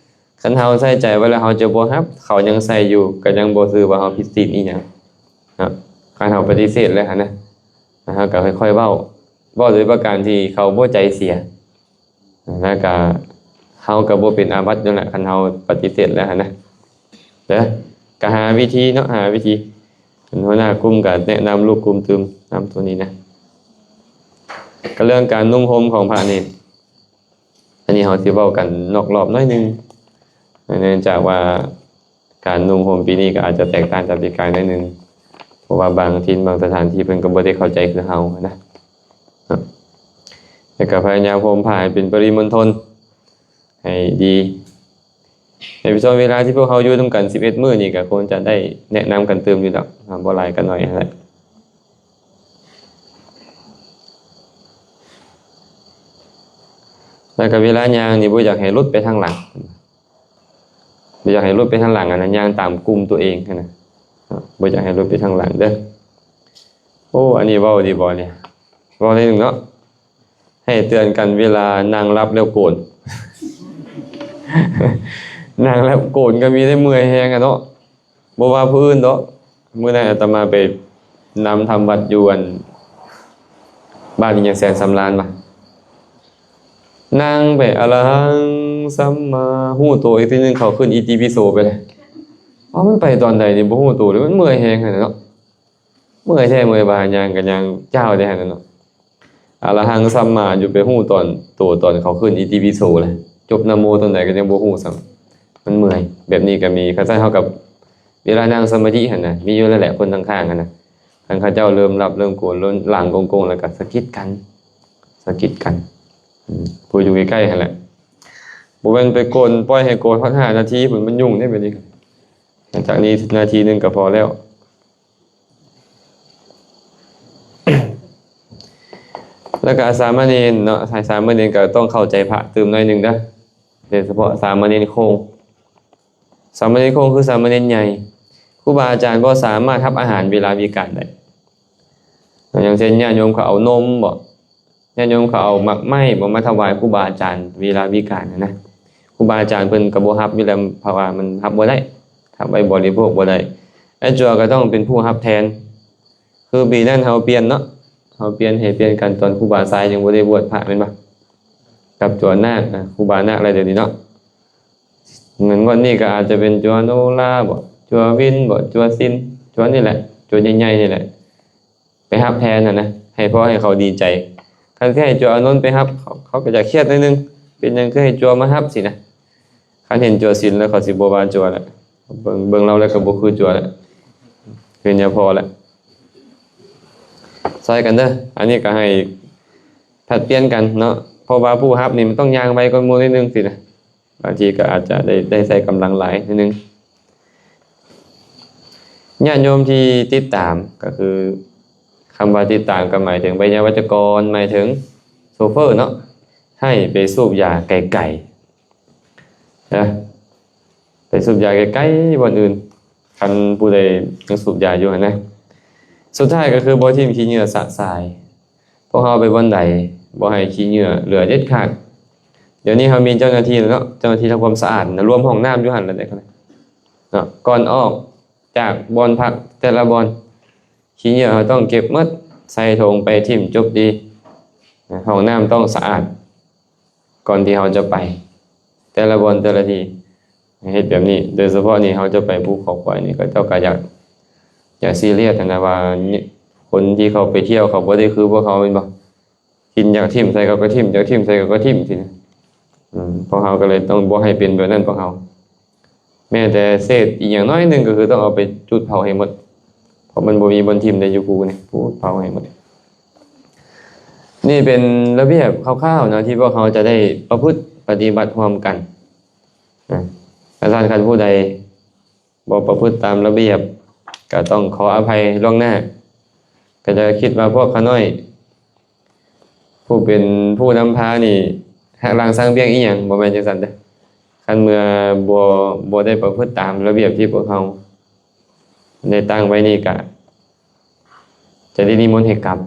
ຄັນເຮົາໃສ່ໃຈໄວ້ແລ້ວເຮົາຈະບໍ່ຮັບ ເຂົາຍັງໃສ່ຢູ່ ກໍຍັງບໍ່ຖືວ່າເຮົາຜິດສິນອີ່ຫຍັງເນາະ ຄັນເຮົາປະຕິເສດແລ້ວຫັ້ນນະ ເຮົາກໍຄ່ອຍໆເວົ້າ ເວົ້າໂດຍປະການທີ່ເຂົາບໍ່ໃຈເສຍ ແລ້ວກະເຮົາກະບໍ່ເປັນອາບັດນັ້ນແຫຼະ ຄັນເຮົາປະຕິເສດແລ້ວຫັ້ນນະ ເດີ ກະຫາວິທີເນາະ ຫາວິທີ ເປັນຫົວໜ້າກຸ່ມກະແນະນຳລູກກຸ່ມຕື່ມນຳໂຕນີ້ນະ ກະເລື່ອງການນຸ່ງຫົ່ມຂອງພະເນນ ອັນນີ້ເຮົາຊິເວົ້າກັນນອກລອບໜ້ອຍໜຶ່ງ ເນື່ອງຈາກວ່າ ການນຸ່ງຫົ່ມປີນີ້ກໍອາດຈະແຕກຕ່າງຈາກປີກາຍໜ້ອຍໜຶ່ງ ເພາະວ່າບາງຖິ່ນບາງສະຖານທີ່ເພິ່ນກໍບໍ່ໄດ້ເຂົ້າໃຈຄືເຮົານະ ແລ້ວກໍພະຍາຍາມຫົ່ມຜ້າໃຫ້ເປັນປະລິມົນທົນໃຫ້ດີ ໃນຊ່ວງເວລາທີ່ພວກເຮົາຢູ່ນຳກັນສິບເອັດມື້ນີ້ ກໍຄົງຈະໄດ້ແນະນຳກັນຕື່ມຢູ່ດອກ ບໍ່ຫຼາຍກໍໜ້ອຍຫັ້ນແຫຼະ ແລ້ວກໍເວລາຍ່າງນີ້ບໍ່ຢາກໃຫ້ຫຼຸດໄປທາງຫຼັງ ບໍ່ຢາກໃຫ້ຫຼຸດໄປທາງຫຼັງ ອັນນັ້ນຍ່າງຕາມກຸ່ມຕົວເອງຫັ້ນນະ ບໍ່ຢາກໃຫ້ຫຼຸດໄປທາງຫຼັງເດີ. ໂອ້ ອັນນີ້ເວົ້າດີບໍ່ນີ້ ເວົ້າໜ້ອຍໜຶ່ງເນາະ ໃຫ້ເຕືອນກັນເວລານັ່ງຫຼັບແລ້ວໂກນ ນັ່ງຫຼັບໂກນກໍມີໄດ້ ເມື່ອຍແຮງອະເນາະ ບໍ່ວ່າຜູ້ອື່ນດອກ. ມື້ນັ້ນອາດຕະມາໄປນຳທຳວັດຢູ່ອັນ ບ້ານອີ່ຫຍັງ ແສນສຳລານຫວາ ນັ່ງໄປ ອະລະຫັງ ສຳມາ ຮູ້ໂຕອີກທີໜຶ່ງ ເຂົ້າຂຶ້ນອິຕິປິໂສໄປເລີຍ. ເອົາ ມັນໄປຕອນໃດນີ້ ບໍ່ຮູ້ໂຕເລີຍ ມັນເມື່ອຍແຮງຫັ້ນນະເນາະ ເມື່ອຍແທ້ເມື່ອຍວ່າ ຍ່າງກໍຍ່າງຈາວແທ້ຫັ້ນນະເນາະ. ອະລະຫັງ ສຳມາ ຢູ່ໄປຮູ້ຕອນໂຕຕອນເຂົາຂຶ້ນອິຕິປິໂສແຫຼະ ຈົບນະໂມຕອນໃດກໍຍັງບໍ່ຮູ້ຊ້ຳ ມັນເມື່ອຍ. ແບບນີ້ກໍມີ ຄັນຊັ້ນເຮົາກັບເວລານັ່ງສະມາທິຫັ້ນນະ ມີຢູ່ແລ້ວແຫຼະ ຄົນຂ້າງໆຫັ້ນນະ ຄັນເຂົາເຈົ້າເລີ່ມຫຼັບເລີ່ມໂກນ ເລີ່ມຫຼັງກົງໆ ແລ້ວກໍສະກິດກັນ ສະກິດກັນ ອືມ ຜູ້ຢູ່ໃກ້ໆຫັ້ນແຫຼະ ບໍ່ແມ່ນໄປໂກນ ປ່ອຍໃຫ້ໂກນຮອດຫ້ານາທີພຸ້ນ ມັນຫຍຸ້ງເດ້ແບບນີ້ ຫຼັງຈາກນີ້ນາທີໜຶ່ງກໍພໍແລ້ວ. ແລ້ວກໍສາມະເນນເນາະ ສາຍສາມະເນນກໍຕ້ອງເຂົ້າໃຈພະຕື່ມໜ້ອຍໜຶ່ງເດີ ໂດຍສະເພາະສາມະເນນໂຄງ ສາມະເນນຄົງຄືສາມະເນນໃຫຍ່ ຄູບາອາຈານບໍ່ສາມາດຮັບອາຫານເວລາວິການໄດ້. ຢ່າງເຊັ່ນ ຍາດໂຍມເຂົາເອົານົມບໍ ຍາດໂຍມເຂົາເອົາໝາກໄມ້ບໍ ມາຖວາຍຄູບາອາຈານເວລາວິການນະ ຄູບາອາຈານເພິ່ນກໍບໍ່ຮັບຢູ່ແລ້ວ ເພາະວ່າມັນຮັບບໍ່ໄດ້ ຮັບໄວ້ບໍລິໂພກບໍ່ໄດ້. ອາຈົວກໍຕ້ອງເປັນຜູ້ຮັບແທນ ຄືປີນັ້ນເຮົາປ່ຽນເນາະ ເຮົາປ່ຽນ ໃຫ້ປ່ຽນກັນຕອນຄູບາຊາຍຍັງບໍ່ໄດ້ບວດພະແມ່ນບໍ່ ກັບຈົວນາກນະ ຄູບານາກແລ້ວດຽວນີ້ເນາະ. ເງິນງວດນີ້ກໍອາດຈະເປັນຈົວໂນລາບໍ ຈົວວິນບໍ ຈົວຊິນ ຈົວນີ້ແຫຼະ ຈົວໃຫຍ່ໆນີ້ແຫຼະ ໄປຮັບແທນຫັ້ນນະ ໃຫ້ພໍໃຫ້ເຂົາດີໃຈ. ຄັນຄືໃຫ້ຈົວອານົນໄປຮັບ ເຂົາ ເຂົາກໍຈະຄຽດໜ້ອຍໜຶ່ງ ເປັນຫຍັງຄືໃຫ້ຈົວມາຮັບຊີ້ນະ. ຄັນເຫັນຈົວຊິນແລ້ວເຂົາຊິບໍ່ວ່າຈົວແລ້ວ ເບິ່ງ ເບິ່ງລາວແລ້ວກໍບໍ່ຄືຈົວແລ້ວ ຄືຍາພໍແລ້ວ. ຊ່ອຍກັນເດີ ອັນນີ້ກໍໃຫ້ຜັດປ່ຽນກັນເນາະ ເພາະວ່າຜູ້ຮັບນີ້ມັນຕ້ອງຍ່າງໄວກວ່າໝູ່ໜ້ອຍໜຶ່ງຊີ້ນະ ບາງທີກໍອາດຈະໄດ້ ໄດ້ໃຊ້ກຳລັງຫຼາຍໜ້ອຍໜຶ່ງ. ຍາດໂຍມທີ່ຕິດຕາມ ກໍຄືຄຳວ່າຕິດຕາມກໍໝາຍເຖິງໄວຍາວັດຈະກອນ ໝາຍເຖິງໂຊເຟີເນາະ ໃຫ້ໄປສູບຢາໄກໆ ນະ ໄປສູບຢາໄກໆບ່ອນອື່ນ ຄັນຜູ້ໃດຍັງສູບຢາຢູ່ຫັ້ນນະ. ສຸດທ້າຍກໍຄືບໍ່ຖິ້ມຂີ້ເຫຍື້ອຊະຊາຍ ພວກເຮົາໄປບ່ອນໃດ ບໍ່ໃຫ້ຂີ້ເຫຍື້ອເຫຼືອເດັດຂາດ. ດຽວນີ້ເຮົາມີເຈົ້າໜ້າທີ່ແລ້ວເນາະ ເຈົ້າໜ້າທີ່ທຳຄວາມສະອາດນະ ລວມຫ້ອງນ້ຳຢູ່ຫັ້ນແຫຼະເດ້ເນາະ. ກ່ອນອອກຈາກບ່ອນພັກແຕ່ລະບ່ອນ ຂີ້ເຫຍື້ອເຮົາຕ້ອງເກັບໝົດ ໃສ່ຖົງໄປຖິ້ມ ຈົບດີ. ຫ້ອງນ້ຳຕ້ອງສະອາດ ກ່ອນທີ່ເຮົາຈະໄປແຕ່ລະບ່ອນແຕ່ລະທີ່ ເຮັດແບບນີ້. ໂດຍສະເພາະນີ້ເຮົາຈະໄປພູເຂົາຄວາຍນີ້ ເຂົາເຈົ້າກໍຢາກ ຢາກຊີຣຽສຫັ້ນນະ ວ່າຄົນທີ່ເຂົາໄປທ່ຽວ ເຂົາບໍ່ໄດ້ຄືພວກເຮົາແມ່ນບໍ່? ກິນຢາກຖິ້ມໃສ່ເຂົາກໍຖິ້ມ ຢາກຖິ້ມໃສ່ເຂົາກໍຖິ້ມຊີ້ນະ. ອືມ ພວກເຮົາກໍເລີຍຕ້ອງບໍ່ໃຫ້ເປັນແບບນັ້ນພວກເຮົາ. ແມ້ແຕ່ເສດອີ່ຫຍັງໜ້ອຍໜຶ່ງກໍຄືຕ້ອງເອົາໄປຈູດເຜົາໃຫ້ໝົດ ເພາະມັນບໍ່ມີບ່ອນຖິ້ມໄດ້ຢູ່ພູນີ້ ພູເຜົາໃຫ້ໝົດ. ນີ້ເປັນລະບຽບຄ່າວໆເນາະ ທີ່ພວກເຮົາຈະໄດ້ປະພຶດປະຕິບັດຮ່ວມກັນນະ. ອາຈານ ຄັນຜູ້ໃດບໍ່ປະພຶດຕາມລະບຽບ ກໍຕ້ອງຂໍອະໄພລ່ວງໜ້າ. ກໍຈະຄິດວ່າພວກຂ້ານ້ອຍ ຜູ້ເປັນຜູ້ນຳພານີ້ ຫັກລ້າງສ້າງບ້ຽງອີ່ຫຍັງ ບໍ່ແມ່ນຈັ່ງຊັ້ນເດີ້. ຄັນເມື່ອບໍ່ ບໍ່ໄດ້ປະພຶດຕາມລະບຽບທີ່ພວກເຮົາໄດ້ຕັ້ງໄວ້ນີ້ ກະຈະໄດ້ນິມົນໃຫ້ກັບ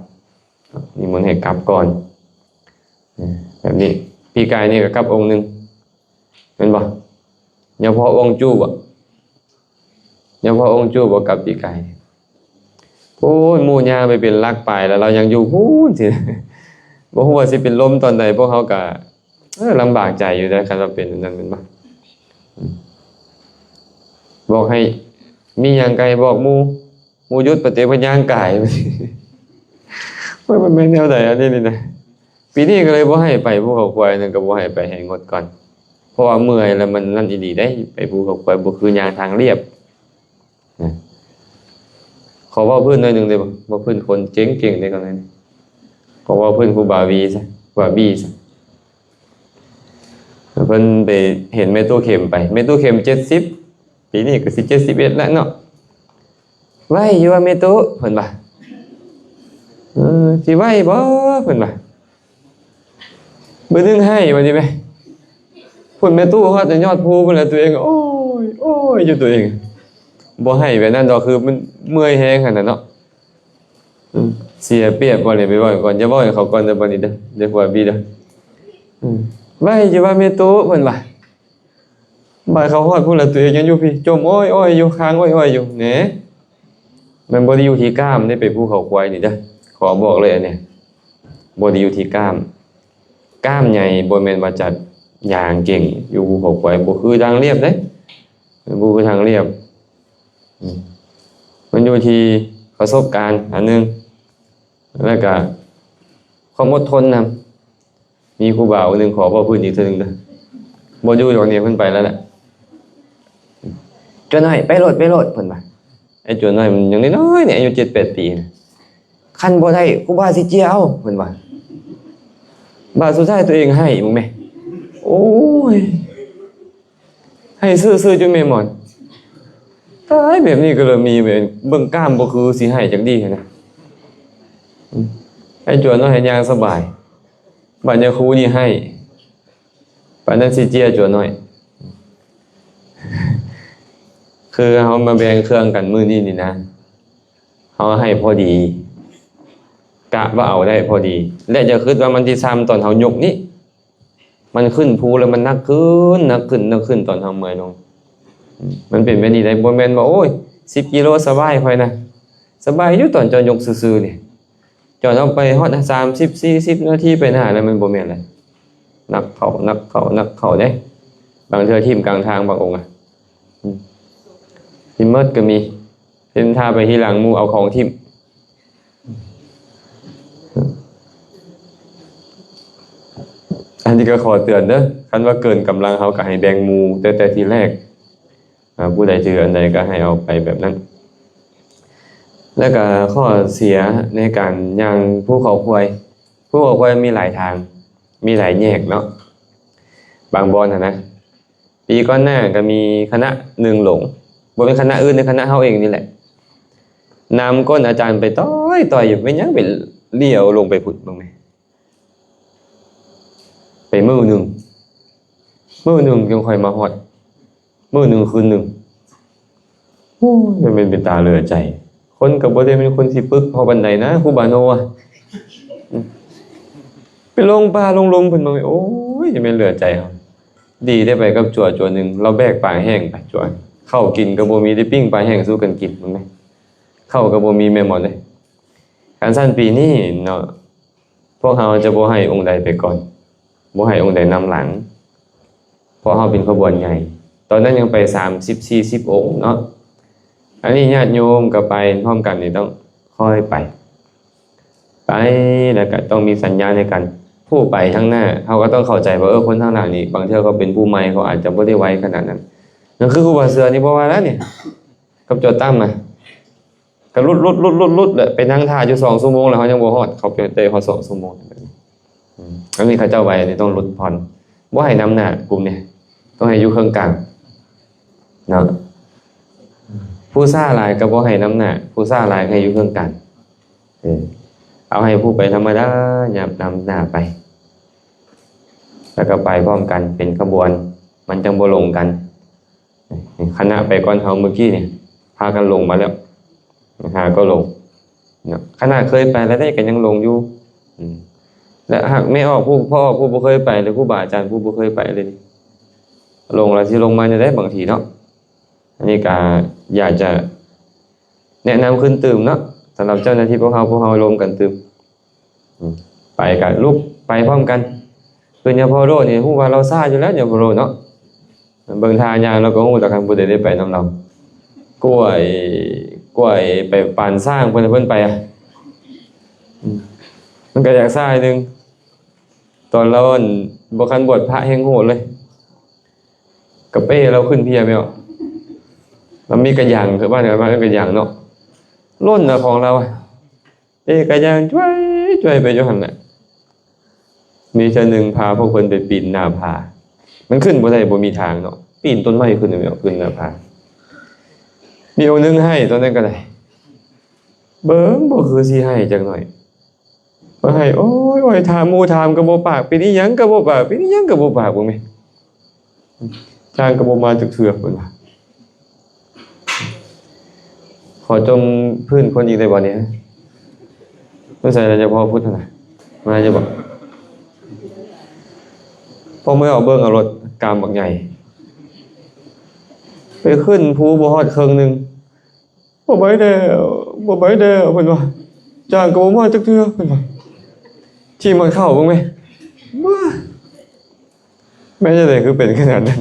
ນິມົນໃຫ້ກັບກ່ອນ ແບບນີ້. ປີກາຍນີ້ກໍກັບອົງໜຶ່ງ ແມ່ນບໍ່? ຍັງພໍອົງຈູ້ບໍ່? ຍັງພໍອົງຈູ້ບໍ່ກັບປີກາຍ? ໂອ້ຍ ໝູ່ຍ່າງໄປເປັນຫຼັກປາຍແລ້ວ ລາວຍັງຢູ່ພຸ້ນ ຊິ ບໍ່ຮູ້ວ່າຊິເປັນລົມຕອນໃດ. ພວກເຮົາກະ ເອີ ລຳບາກໃຈຢູ່ເດ້ ຄັນວ່າເປັນແບບນັ້ນແມ່ນບໍ່? ບອກໃຫ້ມີຫຍັງກະໃຫ້ບອກໝູ່ ໝູ່ຢຸດປະເຕະເພິ່ນຍ່າງກາຍ. ໂອ້ຍ ມັນແມ່ນແນວໃດອັນນີ້ນີ້ນະ? ປີນີ້ກໍເລີຍບໍ່ໃຫ້ໄປພູເຂົາຄວາຍ ນັ້ນກໍບໍ່ໃຫ້ໄປ ໃຫ້ງົດກ່ອນ ເພາະວ່າເມື່ອຍແລ້ວ ມັນນັ້ນອີ່ຫຼີເດ້. ໄປພູເຂົາຄວາຍບໍ່ຄືຍ່າງທາງລຽບນະ. ຂໍເວົ້າພື້ນໜ້ອຍໜຶ່ງໄດ້ບໍ່? ເວົ້າພື້ນຄົນເກັ່ງໆເດ້ ກໍແມ່ນ. ຂໍເວົ້າພື້ນຄູບາວີຊະ ຄູບາບີຊະ. ເພິ່ນໄປເຫັນແມ່ຕູ້ເຂັມໄປ ແມ່ຕູ້ເຂັມເຈັດສິບ ປີນີ້ກໍຊິເຈັດສິບເອັດແລ້ວເນາະ. ໄຫວຢູ່ວ່າແມ່ຕູ້ ເພິ່ນວ່າ ເອີ ຊິໄຫວບໍ່ ເພິ່ນວ່າ. ບຶດໜຶ່ງໄຫ້ວ່ານີ້ແມະ ພຸ້ນແມ່ຕູ້ຮອດຈະຍອດພູພຸ້ນແຫຼະ ຕົວເອງ ໂອ້ຍ ໂອ້ຍ ຢູ່ຕົວເອງ. ບໍ່ໄຫ້ແບບນັ້ນດອກ ຄືມັນເມື່ອຍແຮງຫັ້ນນະເນາະ. ອືມ ເສຍປຽບບໍ່ນີ້ ໄປເວົ້າກ່ອນ ຢ່າເວົ້າໃຫ້ເຂົາກ່ອນເດີ ບັດນີ້ເດີ ຢ່າຫົວບີເດີ. ອືມ ໄຫວຢູ່ວ່າແມ່ຕູ້ ເພິ່ນວ່າ. ບາດເຂົາຮອດພຸ້ນລະ ຕົວເອງຍັງຢູ່ພີ້ ຈົ່ມໂອ້ຍໆຢູ່ ຄ້າງໂອ້ຍໆຢູ່ ແໜ ມັນບໍ່ໄດ້ຢູ່ທີ່ກ້າມເດ້ ໄປພູເຂົາຄວາຍນີ້ເດີ ຂໍບອກເລີຍອັນນີ້ ບໍ່ໄດ້ຢູ່ທີ່ກ້າມ. ກ້າມໃຫຍ່ບໍ່ແມ່ນວ່າຈະຍ່າງເກັ່ງ ຢູ່ພູເຂົາຄວາຍ ບໍ່ຄືທາງລຽບເດ້ ບໍ່ຄືທາງລຽບ. ອືມ ມັນຢູ່ທີ່ປະສົບການອັນໜຶ່ງ ແລ້ວກະຄວາມອົດທົນນຳ. ມີຄູບາອົງໜຶ່ງ ຂໍເວົ້າພື້ນອີກເທື່ອໜຶ່ງເດີ ບໍ່ຢູ່ດອກນີ້ ເພິ່ນໄປແລ້ວແຫຼະ. ຈົວນ້ອຍ ໄປໂລດ ໄປໂລດ ເພິ່ນວ່າ. ໄອ້ຈົວນ້ອຍມັນຍັງນ້ອຍໆນີ້ ອາຍຸເຈັດແປດປີນະ. ຄັນບໍ່ໄດ້ ຄູບາຊິເຈຍເອົາ ເພິ່ນວ່າ. ບາດສຸດທ້າຍຕົວເອງໄຫ້ເບິ່ງແມະ ໂອ້ຍ ໄຫ້ຊື່ໆ ຈົນແມ່ໝອນ. ຕາຍ ແບບນີ້ກໍເລີ່ມມີ ເບິ່ງກ້າມບໍ່ຄືຊິໄຫ້ຈັກດີຫັ້ນນະ. ອືມ ໄອ້ຈົວນ້ອຍຍັງສະບາຍ ບາດຍາຄູນີ້ໄຫ້ ປານນັ້ນຊິເຈຍຈົວນ້ອຍ. ຄືເຮົາມາແບ່ງເຄື່ອງກັນມື້ນີ້ນີ້ນະ ເຮົາໃຫ້ພໍດີ ກະວ່າເອົາໄດ້ພໍດີ ແລະ ຢ່າຄິດວ່າມັນຊິຊ່ຳຕອນເຮົາຍົກນີ້ ມັນຂຶ້ນພູແລ້ວມັນໜັກຂຶ້ນ ໜັກຂຶ້ນ ໜັກຂຶ້ນ ຕອນເຮົາເມື່ອຍລົງ. ອືມ ມັນເປັນແບບນີ້ໄດ໋ ບໍ່ແມ່ນວ່າ ໂອ້ຍ ສິບກິໂລສະບາຍຂ້ອຍນະ ສະບາຍຢູ່ຕອນເຈົ້າຍົກຊື່ໆນີ້. ຈອດອອກໄປຮອດສາມສິບ ສີ່ສິບນາທີໄປໜ້າແລ້ວ ມັນບໍ່ແມ່ນແລ້ວ ໜັກເຂົ້າ ໜັກເຂົ້າ ໜັກເຂົ້າເດ້. ບາງເທື່ອຖິ້ມກາງທາງບາງອົງອະ ອືມ ຖິ້ມໝົດກໍມີ ເຫັນຖ້າໄປທີຫຼັງໝູ່ເອົາຂອງຖິ້ມ. ອັນນີ້ກໍຂໍເຕືອນເດີ ຄັນວ່າເກີນກຳລັງເຮົາກໍໃຫ້ແບ່ງໝູ່ແຕ່ ແຕ່ທີແລກ. ອາ ຜູ້ໃດຖືອັນໃດກໍໃຫ້ເອົາໄປແບບນັ້ນ. ແລ້ວກໍຂໍ້ເສຍໃນການຍ່າງພູເຂົາຄວາຍ ພູເຂົາຄວາຍມີຫຼາຍທາງ ມີຫຼາຍແຍກເນາະ ບາງບ່ອນຫັ້ນນະ. ປີກ່ອນໜ້າກໍມີຄະນະໜຶ່ງລົງ ບໍ່ແມ່ນຄະນະອື່ນເດ້ ຄະນະເຮົາເອງນີ້ແຫຼະ ນຳກົ້ນອາຈານໄປຕ່ອຍໆຢູ່ ແມ່ນຫຍັງໄປຫຼຽວລົງໄປພຸ້ນເບິ່ງແມ. ໄປມື້ໜຶ່ງ ມື້ໜຶ່ງຈຶ່ງຄ່ອຍມາຮອດ ມື້ໜຶ່ງຄືນໜຶ່ງ. ໂອ້ຍ ມັນເປັນຕາເຫຼືອໃຈ ຄົນກໍບໍ່ໄດ້ເປັນຄົນຊິປຶກເຮົາປານໃດນະ ຄູບາໂນອະ. ໄປລົງປ່າລົງດົງເພິ່ນມາ ໂອ້ຍ ຈະແມ່ນເຫຼືອໃຈເຮົາ. ດີໄດ້ໄປກັບຈົວ ຈົວໜຶ່ງ ລາວແບກປາແຫ້ງໄປ ຈົວ ເຂົ້າກິນກໍບໍ່ມີ ໄດ້ປີ້ງປາແຫ້ງສູ່ກັນກິນ ເບິ່ງແມ ເຂົ້າກໍບໍ່ມີແມ່ນບໍ່ເດ້. ຄັນຊັ້ນປີນີ້ເນາະ ພວກເຮົາຈະບໍ່ໃຫ້ອົງໃດໄປກ່ອນ ບໍ່ໃຫ້ອົງໃດນຳຫຼັງ ເພາະເຮົາເປັນຂະບວນໃຫຍ່ ຕອນນັ້ນຍັງໄປສາມສິບ ສີ່ສິບອົງເນາະ. ອັນນີ້ຍາດໂຍມກໍໄປພ້ອມກັນນີ້ ຕ້ອງຄ່ອຍໄປ ໄປ ແລ້ວກໍຕ້ອງມີສັນຍາໃນການ ຜູ້ໄປທາງໜ້າ ເຮົາກໍຕ້ອງເຂົ້າໃຈວ່າ ເອີ ຄົນທາງຫຼັງນີ້ ບາງເທື່ອເຂົາເປັນຜູ້ໃໝ່ ເຂົາອາດຈະບໍ່ໄດ້ໄວຂະໜາດນັ້ນ. ນັ້ນຄືຄູບາເສືອນີ້ບໍ່ວ່າແລ້ວນີ້ ກັບຈົວຕັ້ມນະ ກໍຫຼຸດໆໆໆ ແລ້ວໄປນັ່ງຖ້າຢູ່ສອງຊົ່ວໂມງ ແລ້ວເຮົາຍັງບໍ່ຮອດ ເຂົາໄປໄດ້ຮອດສອງຊົ່ວໂມງ. ອືມ ອັນນີ້ເຂົາເຈົ້າໄວ ອັນນີ້ຕ້ອງຫຼຸດຜ່ອນ ບໍ່ໃຫ້ນຳໜ້າກຸ່ມນີ້ ຕ້ອງໃຫ້ຢູ່ເຄິ່ງກາງເນາະ. ຜູ້ຊ້າຫຼາຍກໍບໍ່ໃຫ້ນຳໜ້າ ຜູ້ຊ້າຫຼາຍໃຫ້ຢູ່ເຄິ່ງກາງ ເອີ ເອົາໃຫ້ຜູ້ໄປທຳມະດາຫຍັບນຳໜ້າໄປ ແລ້ວກໍໄປພ້ອມກັນເປັນຂະບວນ ມັນຈັ່ງບໍ່ຫຼົງກັນ. ຄະນະໄປກ່ອນເຮົາມື້ກີ້ນີ້ ພາກັນຫຼົງມາແລ້ວ ຫາກໍຫຼົງເນາະ. ຂະໜາດເຄີຍໄປແລ້ວເດ້ ກໍຍັງຫຼົງຢູ່. ອືມ ແລະ ຫາກແມ່ອອກຜູ້ ພໍ່ອອກຜູ້ບໍ່ເຄີຍໄປ ຫຼື ຄູບາອາຈານຜູ້ບໍ່ເຄີຍໄປເລີຍນີ້ ຫຼົງແລ້ວຊິລົງມາແນວໃດບາງທີເນາະ. ອັນນີ້ກໍຢາກຈະແນະນຳຄືນຕື່ມເນາະ ສຳລັບເຈົ້າໜ້າທີ່ພວກເຮົາ ພວກເຮົາລົມກັນຕື່ມ. ອືມ ໄປກະລຸກໄປພ້ອມກັນ. ຄືຍາໂພໂລນີ້ ຮູ້ວ່າລາວຊ້າຢູ່ແລ້ວ ຍາໂພໂລເນາະ ເບິ່ງທ່າຍ່າງລາວກໍຮູ້ແລ້ວ ຄັນຜູ້ໃດໄດ້ໄປນຳລາວ. ກ້ວຍ ກ້ວຍໄປປານຊ້າງ ເພິ່ນ ເພິ່ນໄປອະ ອືມ ມັນກໍຢາກຊ້າໜ້ອຍໜຶ່ງ. ຕອນລາວ ອັນ ບໍ່ທັນບວດພະແຮ່ງໂຫດເລີຍ ກະເປ້ລາວຂຶ້ນເພຍແມ່ນບໍ່? ລາວມີກະຢາງ ຄືບ້ານເຮົາເອີ້ນກະຢາງເນາະ ລົ້ນນະຂອງລາວ ເປ້ກະຍ່າງຈ້ວຍໆໄປຢູ່ຫັ້ນແຫຼະ. ມີເທື່ອໜຶ່ງພາພວກເພິ່ນໄປປີນໜ້າຜາ ມັນຂຶ້ນບໍ່ໄດ້ ບໍ່ມີທາງເນາະ ປີນຕົ້ນໄມ້ຂຶ້ນແມ່ນບໍ່? ຂຶ້ນໜ້າຜາ ມີອົງໜຶ່ງໄຫ້ ຕອນນັ້ນກໍໄດ້ ເບິ່ງບໍ່ຄືຊິໄຫ້ຈັກໜ້ອຍ. ມາໃຫ້ ໂອ້ຍ ໂອ້ຍ ຖາມໝູ່ຖາມກໍບໍ່ປາກ ເປັນອີ່ຫຍັງກໍບໍ່ປາກ ເປັນອີ່ຫຍັງກໍບໍ່ປາກ ເບິ່ງແມະ ຊ່າງກໍບໍ່ມາຈັກເທື່ອ ເພິ່ນວ່າ. ຂໍຈົ່ມພື້ນຄົນອີກໄດ້ບໍ່ນີ້? ຢູ່ໃສລະ ເຈົ້າພໍ່ພຸດຫັ້ນນະ ມາຢູ່ບໍ່? ພໍ່ເມືອເອົາເບິ່ງເອົາໂລດ ກາມບັກໃຫຍ່ ໄປຂຶ້ນພູບໍ່ຮອດເຄິ່ງໜຶ່ງ ບໍ່ໄປແລ້ວ ບໍ່ໄປແລ້ວ ເພິ່ນວ່າ ຈ້າງກໍບໍ່ມາຈັກເທື່ອ ເພິ່ນວ່າ. ທີ່ມັນເຂົ້າເບິ່ງແມະ ແມ່ນຈັ່ງໃດຄືເປັນຂະໜາດນັ້ນ?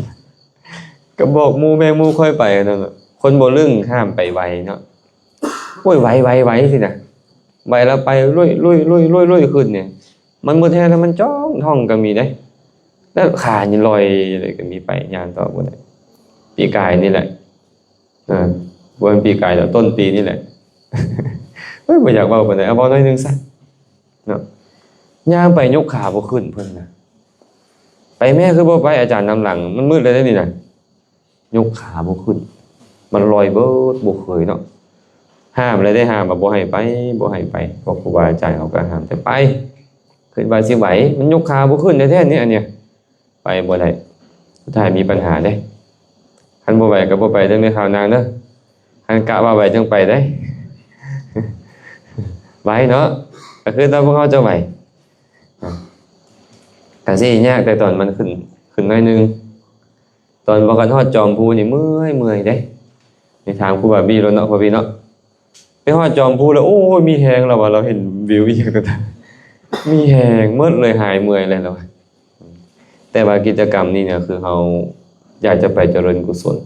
ກໍບອກໝູ່ແບ່ງໝູ່ຄ່ອຍໄປນັ້ນນະ ຄົນບໍ່ລຶ້ງຫ້າມໄປໄວເນາະ. ໂອ້ຍ ໄວ ໄວ ໄວ ຊີ້ນະ ໄວແລ້ວໄປລຸຍ ລຸຍ ລຸຍ ລຸຍ ລຸຍຂຶ້ນນີ້ ມັນໝົດແຮງແລ້ວມັນຈ້ອງທ້ອງກໍມີເດ້ ແລ້ວຂານີ້ລອຍເລີຍກໍມີ ໄປຍ່າງຕໍ່ບໍ່ໄດ້. ປີກາຍນີ້ແຫຼະ ອ່າ ບໍ່ແມ່ນປີກາຍດອກ ຕົ້ນປີນີ້ແຫຼະ ເອີຍ ບໍ່ຢາກເວົ້າປານໃດ ເອົາເວົ້າໜ້ອຍໜຶ່ງຊະເນາະ. ຍ່າງໄປຍົກຂາບໍ່ຂຶ້ນເພິ່ນນະ ໄປແມ່ຄືບໍ່ໄປ ອາຈານນຳຫຼັງ ມັນມືດແລ້ວເດ້ນີ້ນະ ຍົກຂາບໍ່ຂຶ້ນ ມັນລອຍເບີດ ບໍ່ເຄີຍເນາະ. ຫ້າມແລ້ວເດ້ ຫ້າມວ່າບໍ່ໃຫ້ໄປ ບໍ່ໃຫ້ໄປ ພວກຄູບາອາຈານເຂົາກໍຫ້າມ ແຕ່ໄປ ຄິດວ່າຊິໄຫວ ມັນຍົກຂາບໍ່ຂຶ້ນແທ້ໆນີ້ ອັນເນີ້ຍ ໄປບໍ່ໄດ້ ສຸດທ້າຍມີບັນຫາເດ້. ຂ ຄັນບໍ່ໄຫວກໍບໍ່ໄປເດີແມ່ຂາວນາງເດີ ຄັນກະວ່າໄຫວຈັ່ງໄປໄດ໋ ໄຫວເນາະ ກໍຄືຕອນພວກເຮົາຈະໄຫວ ກະຊິຍາກແຕ່ຕອນມັນຂຶ້ນ ຂຶ້ນໜ້ອຍໜຶ່ງ ຕອນບໍ່ທັນຮອດຈອມພູນີ້ເມື່ອຍ ເມື່ອຍເດ້ ນີ້ຖາມຄູບາບີໂລດເນາະ ພໍ່ພີ່ເນາະ ໄປຮອດຈອມພູແລ້ວ ໂອ້ຍ ມີແຮງ ລາວວ່າ ລາວເຫັນວິວອີ່ຫຍັງຕ່າງໆ ມີແຮງໝົດເລີຍ ຫາຍເມື່ອຍເລີຍ ລາວວ່າ ແຕ່ວ່າກິດຈະກຳນີ້ນະ ຄືເຮົາຢາກຈະໄປຈະເລີນກຸສົນ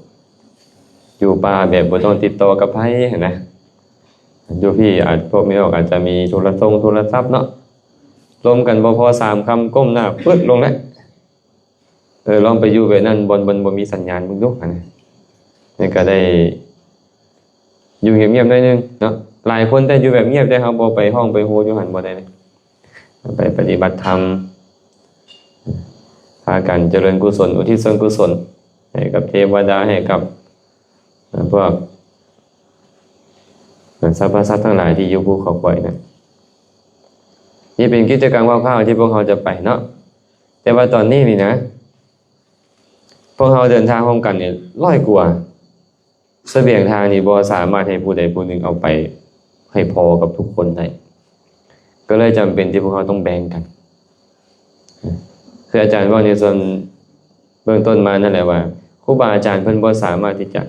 ຢູ່ປ່າແບບບໍ່ຕ້ອງຕິດຕໍ່ກັບໃຜຫັ້ນນະ ຢູ່ພີ້ອາດ ພວກແມ່ອອກອາດຈະມີໂທລະສົງໂທລະສັບເນາະ ລົມກັນບໍ່ພໍສາມຄຳ ກົ້ມໜ້າປຶດລົງແລ້ວ ເອີ ລອງໄປຢູ່ແບບນັ້ນ ບ່ອນ ບ່ອນບໍ່ມີສັນຍານເບິ່ງດູຫັ້ນນະ ມັນກໍໄດ້ຢູ່ງຽບໆໜ້ອຍໜຶ່ງເນາະ ຫຼາຍຄົນແຕ່ຢູ່ແບບງຽບ ແຕ່ເຮົາບໍ່ໄປຮ້ອງໄປໂຮຢູ່ຫັ້ນບໍ່ໄດ້ເດ້ ໄປປະຕິບັດທຳ ພາກັນຈະເລີນກຸສົນ ອຸທິດສ່ວນກຸສົນໃຫ້ກັບເທວະດາ ໃຫ້ກັບ ເອີ ພວກ ເອີ ສັບພະສັດທັງຫຼາຍທີ່ຢູ່ພູເຂົາຂ້ອຍນັ້ນ ນີ້ເປັນກິດຈະກຳຄ່າວໆທີ່ພວກເຮົາຈະໄປເນາະ ແຕ່ວ່າຕອນນີ້ນີ້ນະ ພວກເຮົາເດີນທາງຮ່ວມກັນນີ້ຮ້ອຍກວ່າ ສະບຽງທາງນີ້ບໍ່ສາມາດໃຫ້ຜູ້ໃດຜູ້ໜຶ່ງເອົາໄປໃຫ້ພໍກັບທຸກຄົນໄດ້ ກໍເລີຍຈຳເປັນທີ່ພວກເຮົາຕ້ອງແບ່ງກັນ ຄືອາຈານເວົ້າໃນສ່ວນເບື້ອງຕົ້ນມານັ້ນແຫຼະວ່າ ຄູບາອາຈານເພິ່ນບໍ່ສາມາດທີ່ຈະ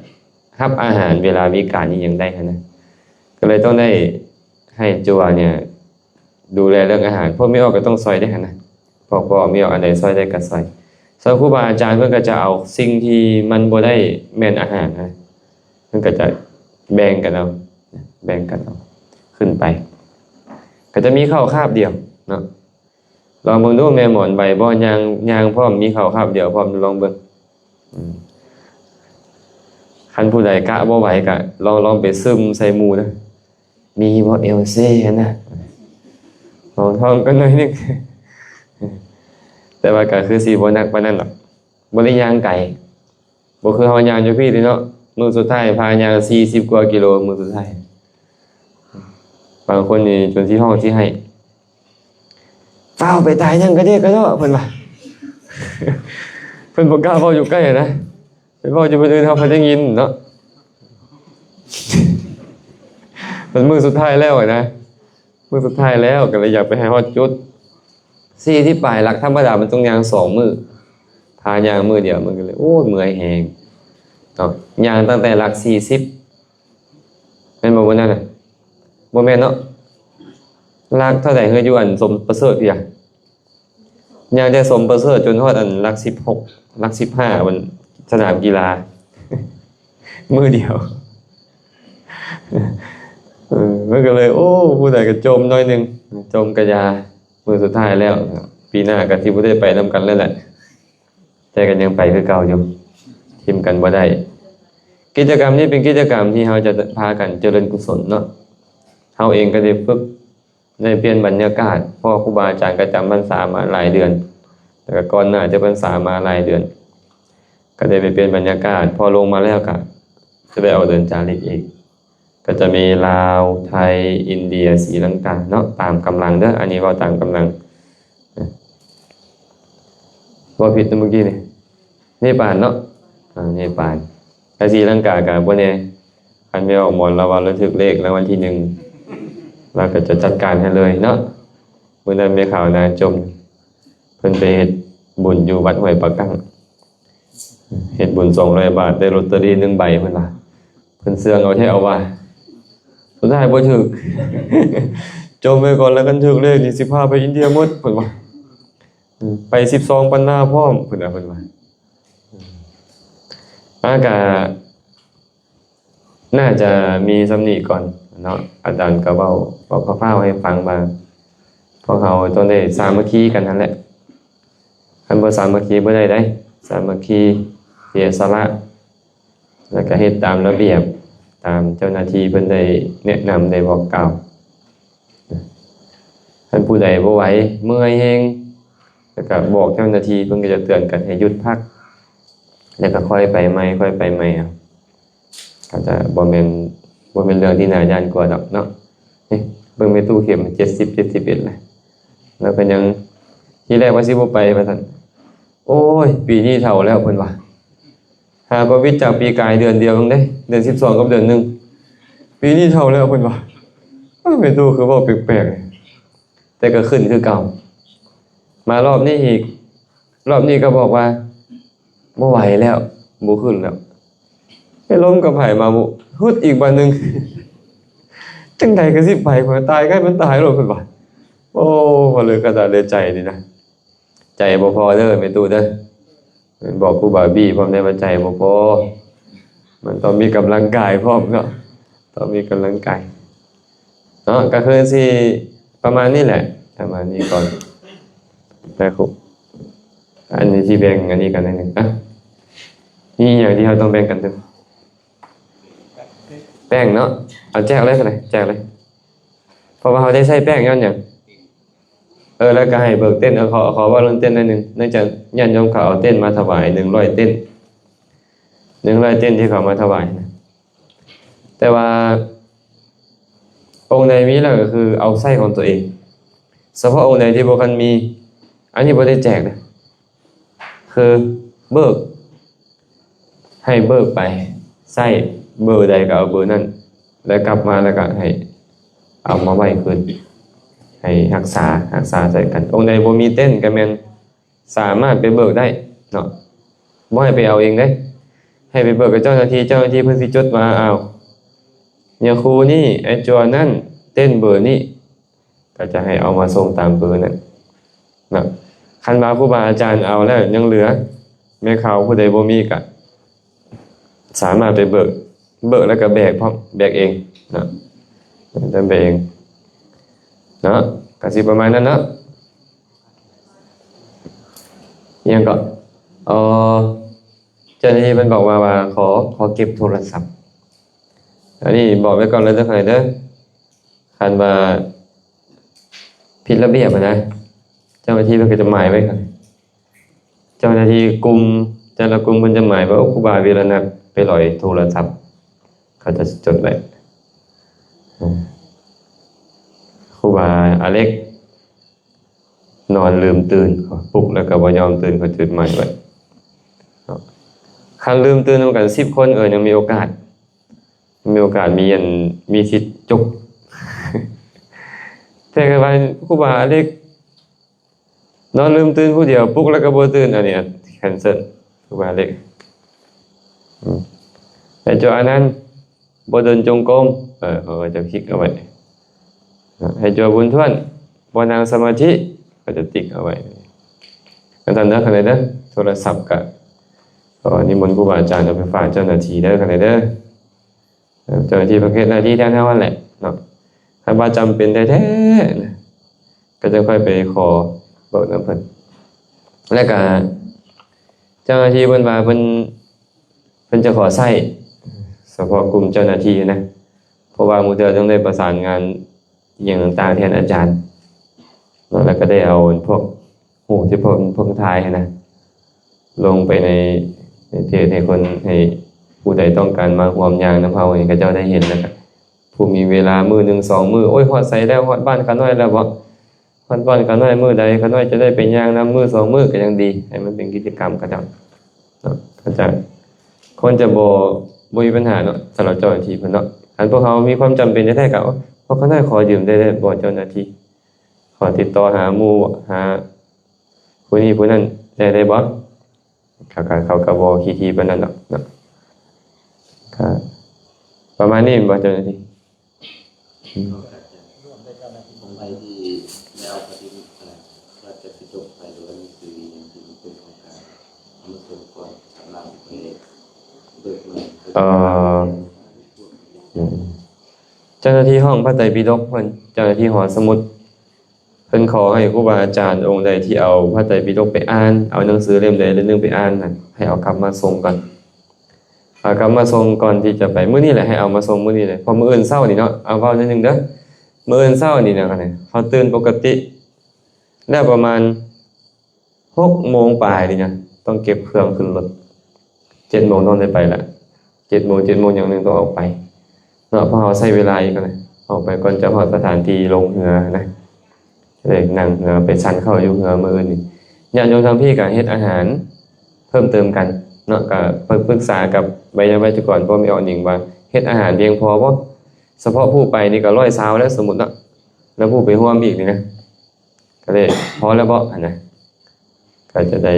ຮັບອາຫານເວລາວິການອີ່ຫຍັງໄດ້ຫັ້ນນະ ກໍເລີຍຕ້ອງໄດ້ໃຫ້ຈົວເນີ້ຍ ດູແລເລື່ອງອາຫານ ພວກແມ່ອອກກໍຕ້ອງຊ່ອຍເດ້ຫັ້ນນະ ພວກພໍ່ແມ່ອອກອັນໃດຊ່ອຍໄດ້ກໍຊ່ອຍ ສ່ວນຄູບາອາຈານເພິ່ນກໍຈະເອົາສິ່ງທີ່ມັນບໍ່ໄດ້ແມ່ນອາຫານນະ ເພິ່ນກໍຈະແບ່ງກັນເອົາ ແບ່ງກັນເອົາຂຶ້ນໄປ ກໍຈະມີເຂົ້າຄາບດຽວເນາະ ລອງເບິ່ງດູ ແມ່ໝອນໄຫວບໍ່ ຍ່າງ ຍ່າງພ້ອມ ມີເຂົ້າຄາບດຽວພ້ອມ ລອງເບິ່ງ ອືມ ຄັນຜູ້ໃດກະບໍ່ໄຫວກະລອງ ລອງໄປຊຶມໃສ່ໝູ່ເດີ ມີບໍ່ເອວເຊຫັ້ນນະ ລອງທ້ອງກັນໜ້ອຍໜຶ່ງ ແຕ່ວ່າກໍຄືຊິບໍ່ໜັກປານນັ້ນດອກ ບໍ່ໄດ້ຍ່າງໄກ ບໍ່ຄືເຮົາຍ່າງຢູ່ພີ້ເດເນາະ ມື້ສຸດທ້າຍພາຍ່າງສີ່ສິບກວ່າກິໂລ ມື້ສຸດທ້າຍ ບາງຄົນນີ້ຈົນຊິຮ້ອງຊິໄຫ້ ຟ້າວໄປຕາຍຫຍັງກະເດກະເນາະ ເພິ່ນວ່າ ເພິ່ນບໍ່ກ້າເວົ້າຢູ່ໃກ້ນະ ໄປເວົ້າຢູ່ບ່ອນອື່ນເຮົາບໍ່ໄດ້ຍິນເນາະ ເປັນມື້ສຸດທ້າຍແລ້ວຫັ້ນນະ ມື້ສຸດທ້າຍແລ້ວ ກໍເລີຍຢາກໄປໃຫ້ຮອດຈຸດ ສີ່ສິບປາຍຫຼັກ ທຳມະດາມັນຕ້ອງຍ່າງສອງມື້ ພາຍ່າງມື້ດຽວ ມັນກໍເລີຍ ໂອ້ຍ ເມື່ອຍແຮງເນາະ ຍ່າງຕັ້ງແຕ່ຫຼັກສີ່ສິບ ແມ່ນບໍ່ມື້ນັ້ນນະ? ບໍ່ແມ່ນເນາະ ຫຼັກເທົ່າໃດເຮີ ຢູ່ອັນສົມປະເສີດພີ້ອະ? ຍ່າງແຕ່ສົມປະເສີດຈົນຮອດອັນຫຼັກສິບຫົກ ຫຼັກສິບຫ້າ ມັນສະໜາມກິລາ ມື້ດຽວ ເອີ ມັນກໍເລີຍ ໂອ້ ຜູ້ໃດກໍຈົ່ມໜ້ອຍໜຶ່ງ ຈົ່ມກະຢ່າ ມື້ສຸດທ້າຍແລ້ວ ປີໜ້າກໍຊິບໍ່ໄດ້ໄປນຳກັນແລ້ວແຫຼະ ແຕ່ກໍຍັງໄປຄືເກົ່າຢູ່ ຖິ້ມກັນບໍ່ໄດ້. ກິດຈະກຳນີ້ເປັນກິດຈະກຳທີ່ເຮົາຈະພາກັນຈະເລີນກຸສົນເນາະ ເຮົາເອງກໍໄດ້ຝຶກ ໄດ້ປ່ຽນບັນຍາກາດ ເພາະວ່າຄູບາອາຈານກໍຈຳພັນສາມາຫຼາຍເດືອນ ແລ້ວກໍກ່ອນໜ້າຈະພັນສາມາຫຼາຍເດືອນ ກໍໄດ້ໄປປ່ຽນບັນຍາກາດ ພໍລົງມາແລ້ວກໍຈະໄດ້ອອກເດີນຈາລິກອີກ ກໍຈະມີລາວ ໄທ ອິນເດຍ ສີລັງກາເນາະ ຕາມກຳລັງເດີ ອັນນີ້ເວົ້າຕາມກຳລັງ ເວົ້າຜິດເມື່ອກີ້ນີ້ ເນປານເນາະ ອ່າ ເນປານ ແຕ່ສີລັງກາກໍບໍ່ແນ່ ຄັນແມ່ອອກໝອນລາວວ່າລາວຖືກເລກລາງວັນທີໜຶ່ງ ລາວກໍຈະຈັດການໃຫ້ເລີຍເນາະ. ມື້ນັ້ນແມ່ຂາວນາຈົ່ມ ເພິ່ນໄປເຮັດບຸນຢູ່ວັດຫ້ວຍປາກັ້ງ ເຮັດບຸນສອງຮ້ອຍບາດ ໄດ້ລົດເຕີຣີໜຶ່ງໃບ ເພິ່ນວ່າ ເພິ່ນເຊື່ອງເອົາແທ້ເອົາວ່າ ສຸດທ້າຍບໍ່ຖືກ ຈົ່ມໄວ້ກ່ອນ ແລ້ວຄັນຖືກເລກນີ້ຊິພາໄປອິນເດຍໝົດ ເພິ່ນວ່າ ໄປສິບສອງປັນນາພ້ອມ ເພິ່ນວ່າ ເພິ່ນວ່າ ອາ ກະໜ້າຈະມີສ່ຳນີ້ກ່ອນເນາະ ອາຈານກໍເວົ້າ ເວົ້າຄ່າວໆໃຫ້ຟັງວ່າ ພວກເຮົາຕ້ອງໄດ້ສາມັກຄີກັນຫັ້ນແຫຼະ ຄັນບໍ່ສາມັກຄີບໍ່ໄດ້ໃດ໋ ສາມັກຄີ ເສຍສະຫຼະ ແລ້ວກໍເຮັດຕາມລະບຽບ ຕາມເຈົ້າໜ້າທີ່ເພິ່ນໄດ້ແນະນຳ ໄດ້ບອກກ່າວ. ຄັນຜູ້ໃດບໍ່ໄຫວ ເມື່ອຍແຮງ ແລ້ວກໍບອກເຈົ້າໜ້າທີ່ ເພິ່ນກໍຈະເຕືອນກັນໃຫ້ຢຸດພັກ ແລ້ວກໍຄ່ອຍໄປໃໝ່ ຄ່ອຍໄປໃໝ່ເອົາ ກໍຈະບໍ່ແມ່ນ ບໍ່ແມ່ນເລື່ອງທີ່ໜ້າຢ້ານກວ່າດອກເນາະ. ນີ້ ເບິ່ງແມ່ຕູ້ເຂັມ ເຈັດສິບ ເຈັດສິບເອັດແລ້ວ ແລ້ວກໍຍັງ ທີແລກວ່າຊິບໍ່ໄປວ່າຊັ້ນ ໂອ້ຍ ປີນີ້ເຖົ້າແລ້ວ ເພິ່ນວ່າ ຫາກໍວິດຈາກປີກາຍເດືອນດຽວເອງເດ້ ເດືອນສິບສອງກັບເດືອນໜຶ່ງ ປີນີ້ເທົ່າແລ້ວເພິ່ນວ່າ. ເອີ ແມ່ຕູ້ຄືເວົ້າແປກໆ ແຕ່ກໍຂຶ້ນຄືເກົ່າ. ມາລອບນີ້ອີກ ລອບນີ້ກໍບອກວ່າບໍ່ໄຫວແລ້ວ ບໍ່ຂຶ້ນແລ້ວ. ໄປລົມກັບໃຜມາບຸ ຫຶດອີກບາດໜຶ່ງ. ຈັ່ງໃດກໍຊິໄປ ຂ້ອຍຕາຍໃກ້ມັນຕາຍໂລດເພິ່ນວ່າ. ໂອ້ ວ່າເລີຍຂະໜາດໃດໃຈນີ້ນະ ໃຈບໍ່ພໍເດີແມ່ຕູ້ເດີ. ແມ່ນບອກຄູບາບີພ້ອມໄດ້ວ່າໃຈບໍ່ພໍ ມັນຕ້ອງມີກຳລັງກາຍພ້ອມເນາະ ຕ້ອງມີກຳລັງກາຍເນາະ. ກໍຄືຊິປະມານນີ້ແຫຼະ ປະມານນີ້ກ່ອນ. ແລ້ວ ອັນນີ້ຊິແບ່ງອັນນີ້ກັນໜ້ອຍໜຶ່ງ. ອ່ະ ມີຫຍັງທີ່ເຮົາຕ້ອງແບ່ງກັນຕື່ມ? ແປ້ງເນາະ ເອົາແຈກເລີຍ ແຈກເລີຍ ເພາະວ່າເຮົາໄດ້ໃຊ້ແປ້ງຍ້ອນຫຍັງ? ເອີ ແລ້ວກໍໃຫ້ເບີກເຕັນ ເອີ ຂໍ ຂໍເວົ້າເລື່ອງເຕັນໜ້ອຍໜຶ່ງ. ເນື່ອງຈາກຍາດໂຍມເຂົາເອົາເຕັນມາຖະຫວາຍໜຶ່ງຮ້ອຍເຕັນ ໜຶ່ງຮ້ອຍເຕັນທີ່ເຂົາມາຖະຫວາຍນະ. ແຕ່ວ່າອົງໃດມີແລ້ວກໍຄືເອົາໃຊ້ຂອງຕົວເອງ. ສະເພາະອົງໃດທີ່ບໍ່ທັນມີ ອັນນີ້ບໍ່ໄດ້ແຈກນະ ຄືເບີກ ໃຫ້ເບີກໄປໃຊ້ເບີໃດກໍເອົາເບີນັ້ນ ແລ້ວກັບມາແລ້ວກໍໃຫ້ເອົາມາໄວ້ຄືນ ໃຫ້ຮັກສາ ຮັກສາໃສ່ກັນ. ອົງໃດບໍ່ມີເຕັນກໍແມ່ນສາມາດໄປເບີກໄດ້ເນາະ ບໍ່ໃຫ້ໄປເອົາເອງເດ້ ໃຫ້ໄປເບີກກັບເຈົ້າໜ້າທີ່. ເຈົ້າໜ້າທີ່ເພິ່ນຊິຈົດວ່າ ອ້າວ ຍາຄູນີ້ ໄອ້ຈົວນັ້ນ ເຕັນເບີນີ້ ກໍຈະໃຫ້ເອົາມາສົ່ງຕາມເບີນັ້ນເນາະ. ຄັນວ່າຄູບາອາຈານເອົາແລ້ວຍັງເຫຼືອ ແມ່ເຂົາຜູ້ໃດບໍ່ມີກໍສາມາດໄປເບີກ ເບີກແລ້ວກໍແບກພ້ອມ ແບກເອງເນາະ ຕ້ອງແບກເອງເນາະ. ກໍຊິປະມານນັ້ນເນາະ. ອີຫຍັງເກາະ ເອີ ເຈົ້າໜ້າທີ່ເພິ່ນບອກວ່າ ວ່າຂໍ ຂໍເກັບໂທລະສັບ. ອັນນີ້ບອກໄວ້ກ່ອນເລີຍເດີ ຄັນວ່າຜິດລະບຽບຫັ້ນນະ ເຈົ້າໜ້າທີ່ເພິ່ນກໍຈະໝາຍໄວ້ ເຈົ້າໜ້າທີ່ກຸ່ມ ແຕ່ລະກຸ່ມເພິ່ນຈະໝາຍວ່າ ໂອ້ ຄູບາວິລະນັດໄປຫຼອຍໂທລະສັບ ເຂົາຈະຈົດໄວ້. ເອີ ຄູບາອາເລັກ ນອນລືມຕື່ນ ປຸກແລ້ວກໍບໍ່ຍອມຕື່ນ ເຂົາຈະໝາຍໄວ້ເນາະ. ຄັນລືມຕື່ນນຳກັນສິບຄົນ ເອີ ຍັງມີໂອກາດ ມີໂອກາດ ມີອັນ ມີສິດຈົບ. ແຕ່ວ່າຄູບາອາເລັກ ນອນລືມຕື່ນຜູ້ດຽວ ປຸກແລ້ວກໍບໍ່ຕື່ນ ອັນນີ້ແຄນເຊິນ ຄືວ່າເລກ ອືມ ແລ້ວເຈົ້າອານັນ ບໍ່ເດີນຈົງກົມ ເອີ ເຂົາກໍຈະພິກເອົາໄວ້ ໃຫ້ເຈົ້າບຸນທວນ ບໍ່ນັ່ງສະມາທິ ເຂົາຈະຕິກເອົາໄວ້. ອັນນັ້ນເດີ ຄັນໃດເດີ ໂທລະສັບກະ ກໍນິມົນຄູບາອາຈານເອົາໄປຝາກເຈົ້າໜ້າທີ່ເດີ ຄັນໃດເດີ. ເອີ ເຈົ້າໜ້າທີ່ເພິ່ນເຮັດໜ້າທີ່ແທນເຮົາຫັ້ນແຫຼະເນາະ. ຄັນວ່າຈຳເປັນແທ້ໆນະ ກໍຈະຄ່ອຍໄປຂໍເບີກນຳເພິ່ນ. ແລ້ວກະເຈົ້າໜ້າທີ່ເພິ່ນວ່າເພິ່ນ ເພິ່ນຈະຂໍໃຊ້ສະເພາະກຸ່ມເຈົ້າໜ້າທີ່ນະ ເພາະວ່າບາງເທື່ອຕ້ອງໄດ້ປະສານງານ ອີ່ຫຍັງຕ່າງໆແທນອາຈານເນາະ ແລ້ວກໍໄດ້ເອົາພວກຮູບທີ່ເພິ່ນ ເພິ່ນຖ່າຍຫັ້ນນະ ລົງໄປໃນ ໃນເພຈໃຫ້ຄົນ ໃຫ້ຜູ້ໃດຕ້ອງການມາຮ່ວມຍ່າງນຳເຮົາໃຫ້ເຂົາເຈົ້າໄດ້ເຫັນ ແລ້ວກໍຜູ້ມີເວລາມື້ໜຶ່ງສອງມື້ ໂອ້ຍ ຮອດໃສແລ້ວ ຮອດບ້ານຂ້ານ້ອຍແລ້ວບໍ ຮອດບ້ານຂ້ານ້ອຍມື້ໃດ ຂ້ານ້ອຍຈະໄດ້ໄປຍ່າງນຳມື້ສອງມື້ກໍຍັງດີ ໃຫ້ມັນເປັນກິດຈະກຳເຂົາເຈົ້າເນາະ ເຂົາເຈົ້າຄົນຈະບໍ່ ບໍ່ມີບັນຫາເນາະ ສຳລັບເຈົ້າໜ້າທີ່ເພິ່ນເນາະ. ຄັນພວກເຮົາມີຄວາມຈຳເປັນແທ້ໆກໍ ພວກຂ້ານ້ອຍຂໍຢືມໄດ້ບໍ່ເຈົ້າໜ້າທີ່ ຂໍຕິດຕໍ່ຫາໝູ່ ຫາຜູ້ນີ້ຜູ້ນັ້ນໄດ້ ໄດ້ບໍ່? ເຂົາກໍ ເຂົາກໍບໍ່ຂີ້ຖີ່ປານນັ້ນດອກເນາະ. ກໍປະມານນີ້ແມ່ນບໍ່ເຈົ້າໜ້າທີ່? ອືມ ຂອງໃຜທີ່ໄດ້ເອົາປະຕິ ເອີ ພະໄຕປິດົກໄປ ຫຼືວ່າໜັງສືຫຍັງທີ່ມັນເປັນຂອງການ ເອົາມາສົ່ງກ່ອນ ສຳລັບໄປເບີກເງິນ ເອີ ອືມ ເຈົ້າໜ້າທີ່ຫ້ອງພະໄຕປິດົກເພິ່ນ ເຈົ້າໜ້າທີ່ຫໍສະໝຸດ ເພິ່ນຂໍໃຫ້ຄູບາອາຈານອົງໃດທີ່ເອົາພະໄຕປິດົກໄປອ່ານ ເອົາໜັງສືເຫຼັ້ມໃດເຫຼັ້ມໜຶ່ງໄປອ່ານນັ້ນ ໃຫ້ເອົາກັບມາສົ່ງກ່ອນ ເອົາກັບມາສົ່ງກ່ອນທີ່ຈະໄປ ມື້ນີ້ແຫຼະ ໃຫ້ເອົາມາສົ່ງມື້ນີ້ເລີຍ ເພາະມື້ອື່ນເຊົ້ານີ້ເນາະ ເອົາເວົ້າໜ້ອຍໜຶ່ງເດີ ມື້ອື່ນເຊົ້ານີ້ນະ ເຮົາຕື່ນປົກກະຕິ ແລ້ວປະມານຫົກໂມງປາຍນີ້ນະ ຕ້ອງເກັບເຄື່ອງຂຶ້ນລົດ ເຈັດໂມງຕ້ອງໄດ້ໄປລະ ເຈັດໂມງ ເຈັດໂມງຫຍັງໜຶ່ງຕ້ອງອອກໄປເນາະ ເພາະເຮົາໃຊ້ເວລາອີກນະ ອອກໄປກ່ອນຈະຮອດສະຖານທີ່ລົງເຮືອນະ ຈະໄດ້ນັ່ງເຮືອໄປສັນເຂົ້າຢູ່ເຮືອມື້ອື່ນນີ້. ຍາດໂຍມທາງພີ້ກໍເຮັດອາຫານເພີ່ມເຕີມກັນ ເນາະ ກໍປຶກສາກັບໄວຍາໄວຈະກອນ ພໍ່ແມ່ອອກນິງວ່າເຮັດອາຫານພຽງພໍບໍ່? ສະເພາະຜູ້ໄປນີ້ກໍຮ້ອຍຊາວແລ້ວ ສົມມຸດເນາະ ແລ້ວຜູ້ໄປຮ່ວມອີກນີ້ນະ ກໍເລີຍພໍແລ້ວບໍ່ຫັ້ນນະ ກໍຈະໄດ້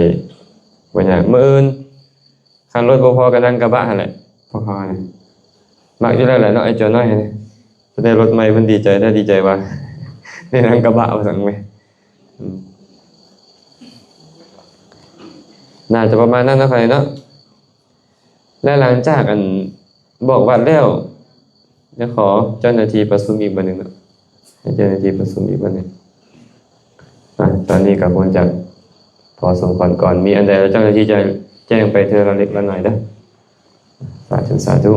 ບໍ່ຍາກ. ມື້ອື່ນຄັນລົດບໍ່ພໍກໍນັ່ງກະບະຫັ້ນແຫຼະ ພວກເຮົານະ ມັກຢູ່ແລ້ວແຫຼະເນາະ ໄອ້ໂຈນ້ອຍນະ ໄດ້ລົດໃໝ່ເພິ່ນດີໃຈ ໄດ້ດີໃຈວ່າໄດ້ນັ່ງກະບະວ່າຊັ້ນແໝ ອືມ ໜ້າຈະປະມານນັ້ນເນາະ ເນາະ. ແລະ ຫຼັງຈາກອັນບອກວັດແລ້ວ ຈະຂໍເຈົ້າໜ້າທີ່ປະຊຸມອີກບາດໜຶ່ງເນາະ ໃຫ້ເຈົ້າໜ້າທີ່ປະຊຸມອີກບາດໜຶ່ງ. ອາ ຕອນນີ້ກໍຄວນຈະພໍສົມຄວນກ່ອນ ມີອັນໃດແລ້ວເຈົ້າໜ້າທີ່ຈະແຈ້ງໄປເທື່ອລະເລັກລະໜ້ອຍເດີ້. ສາທຸ ສາທຸ.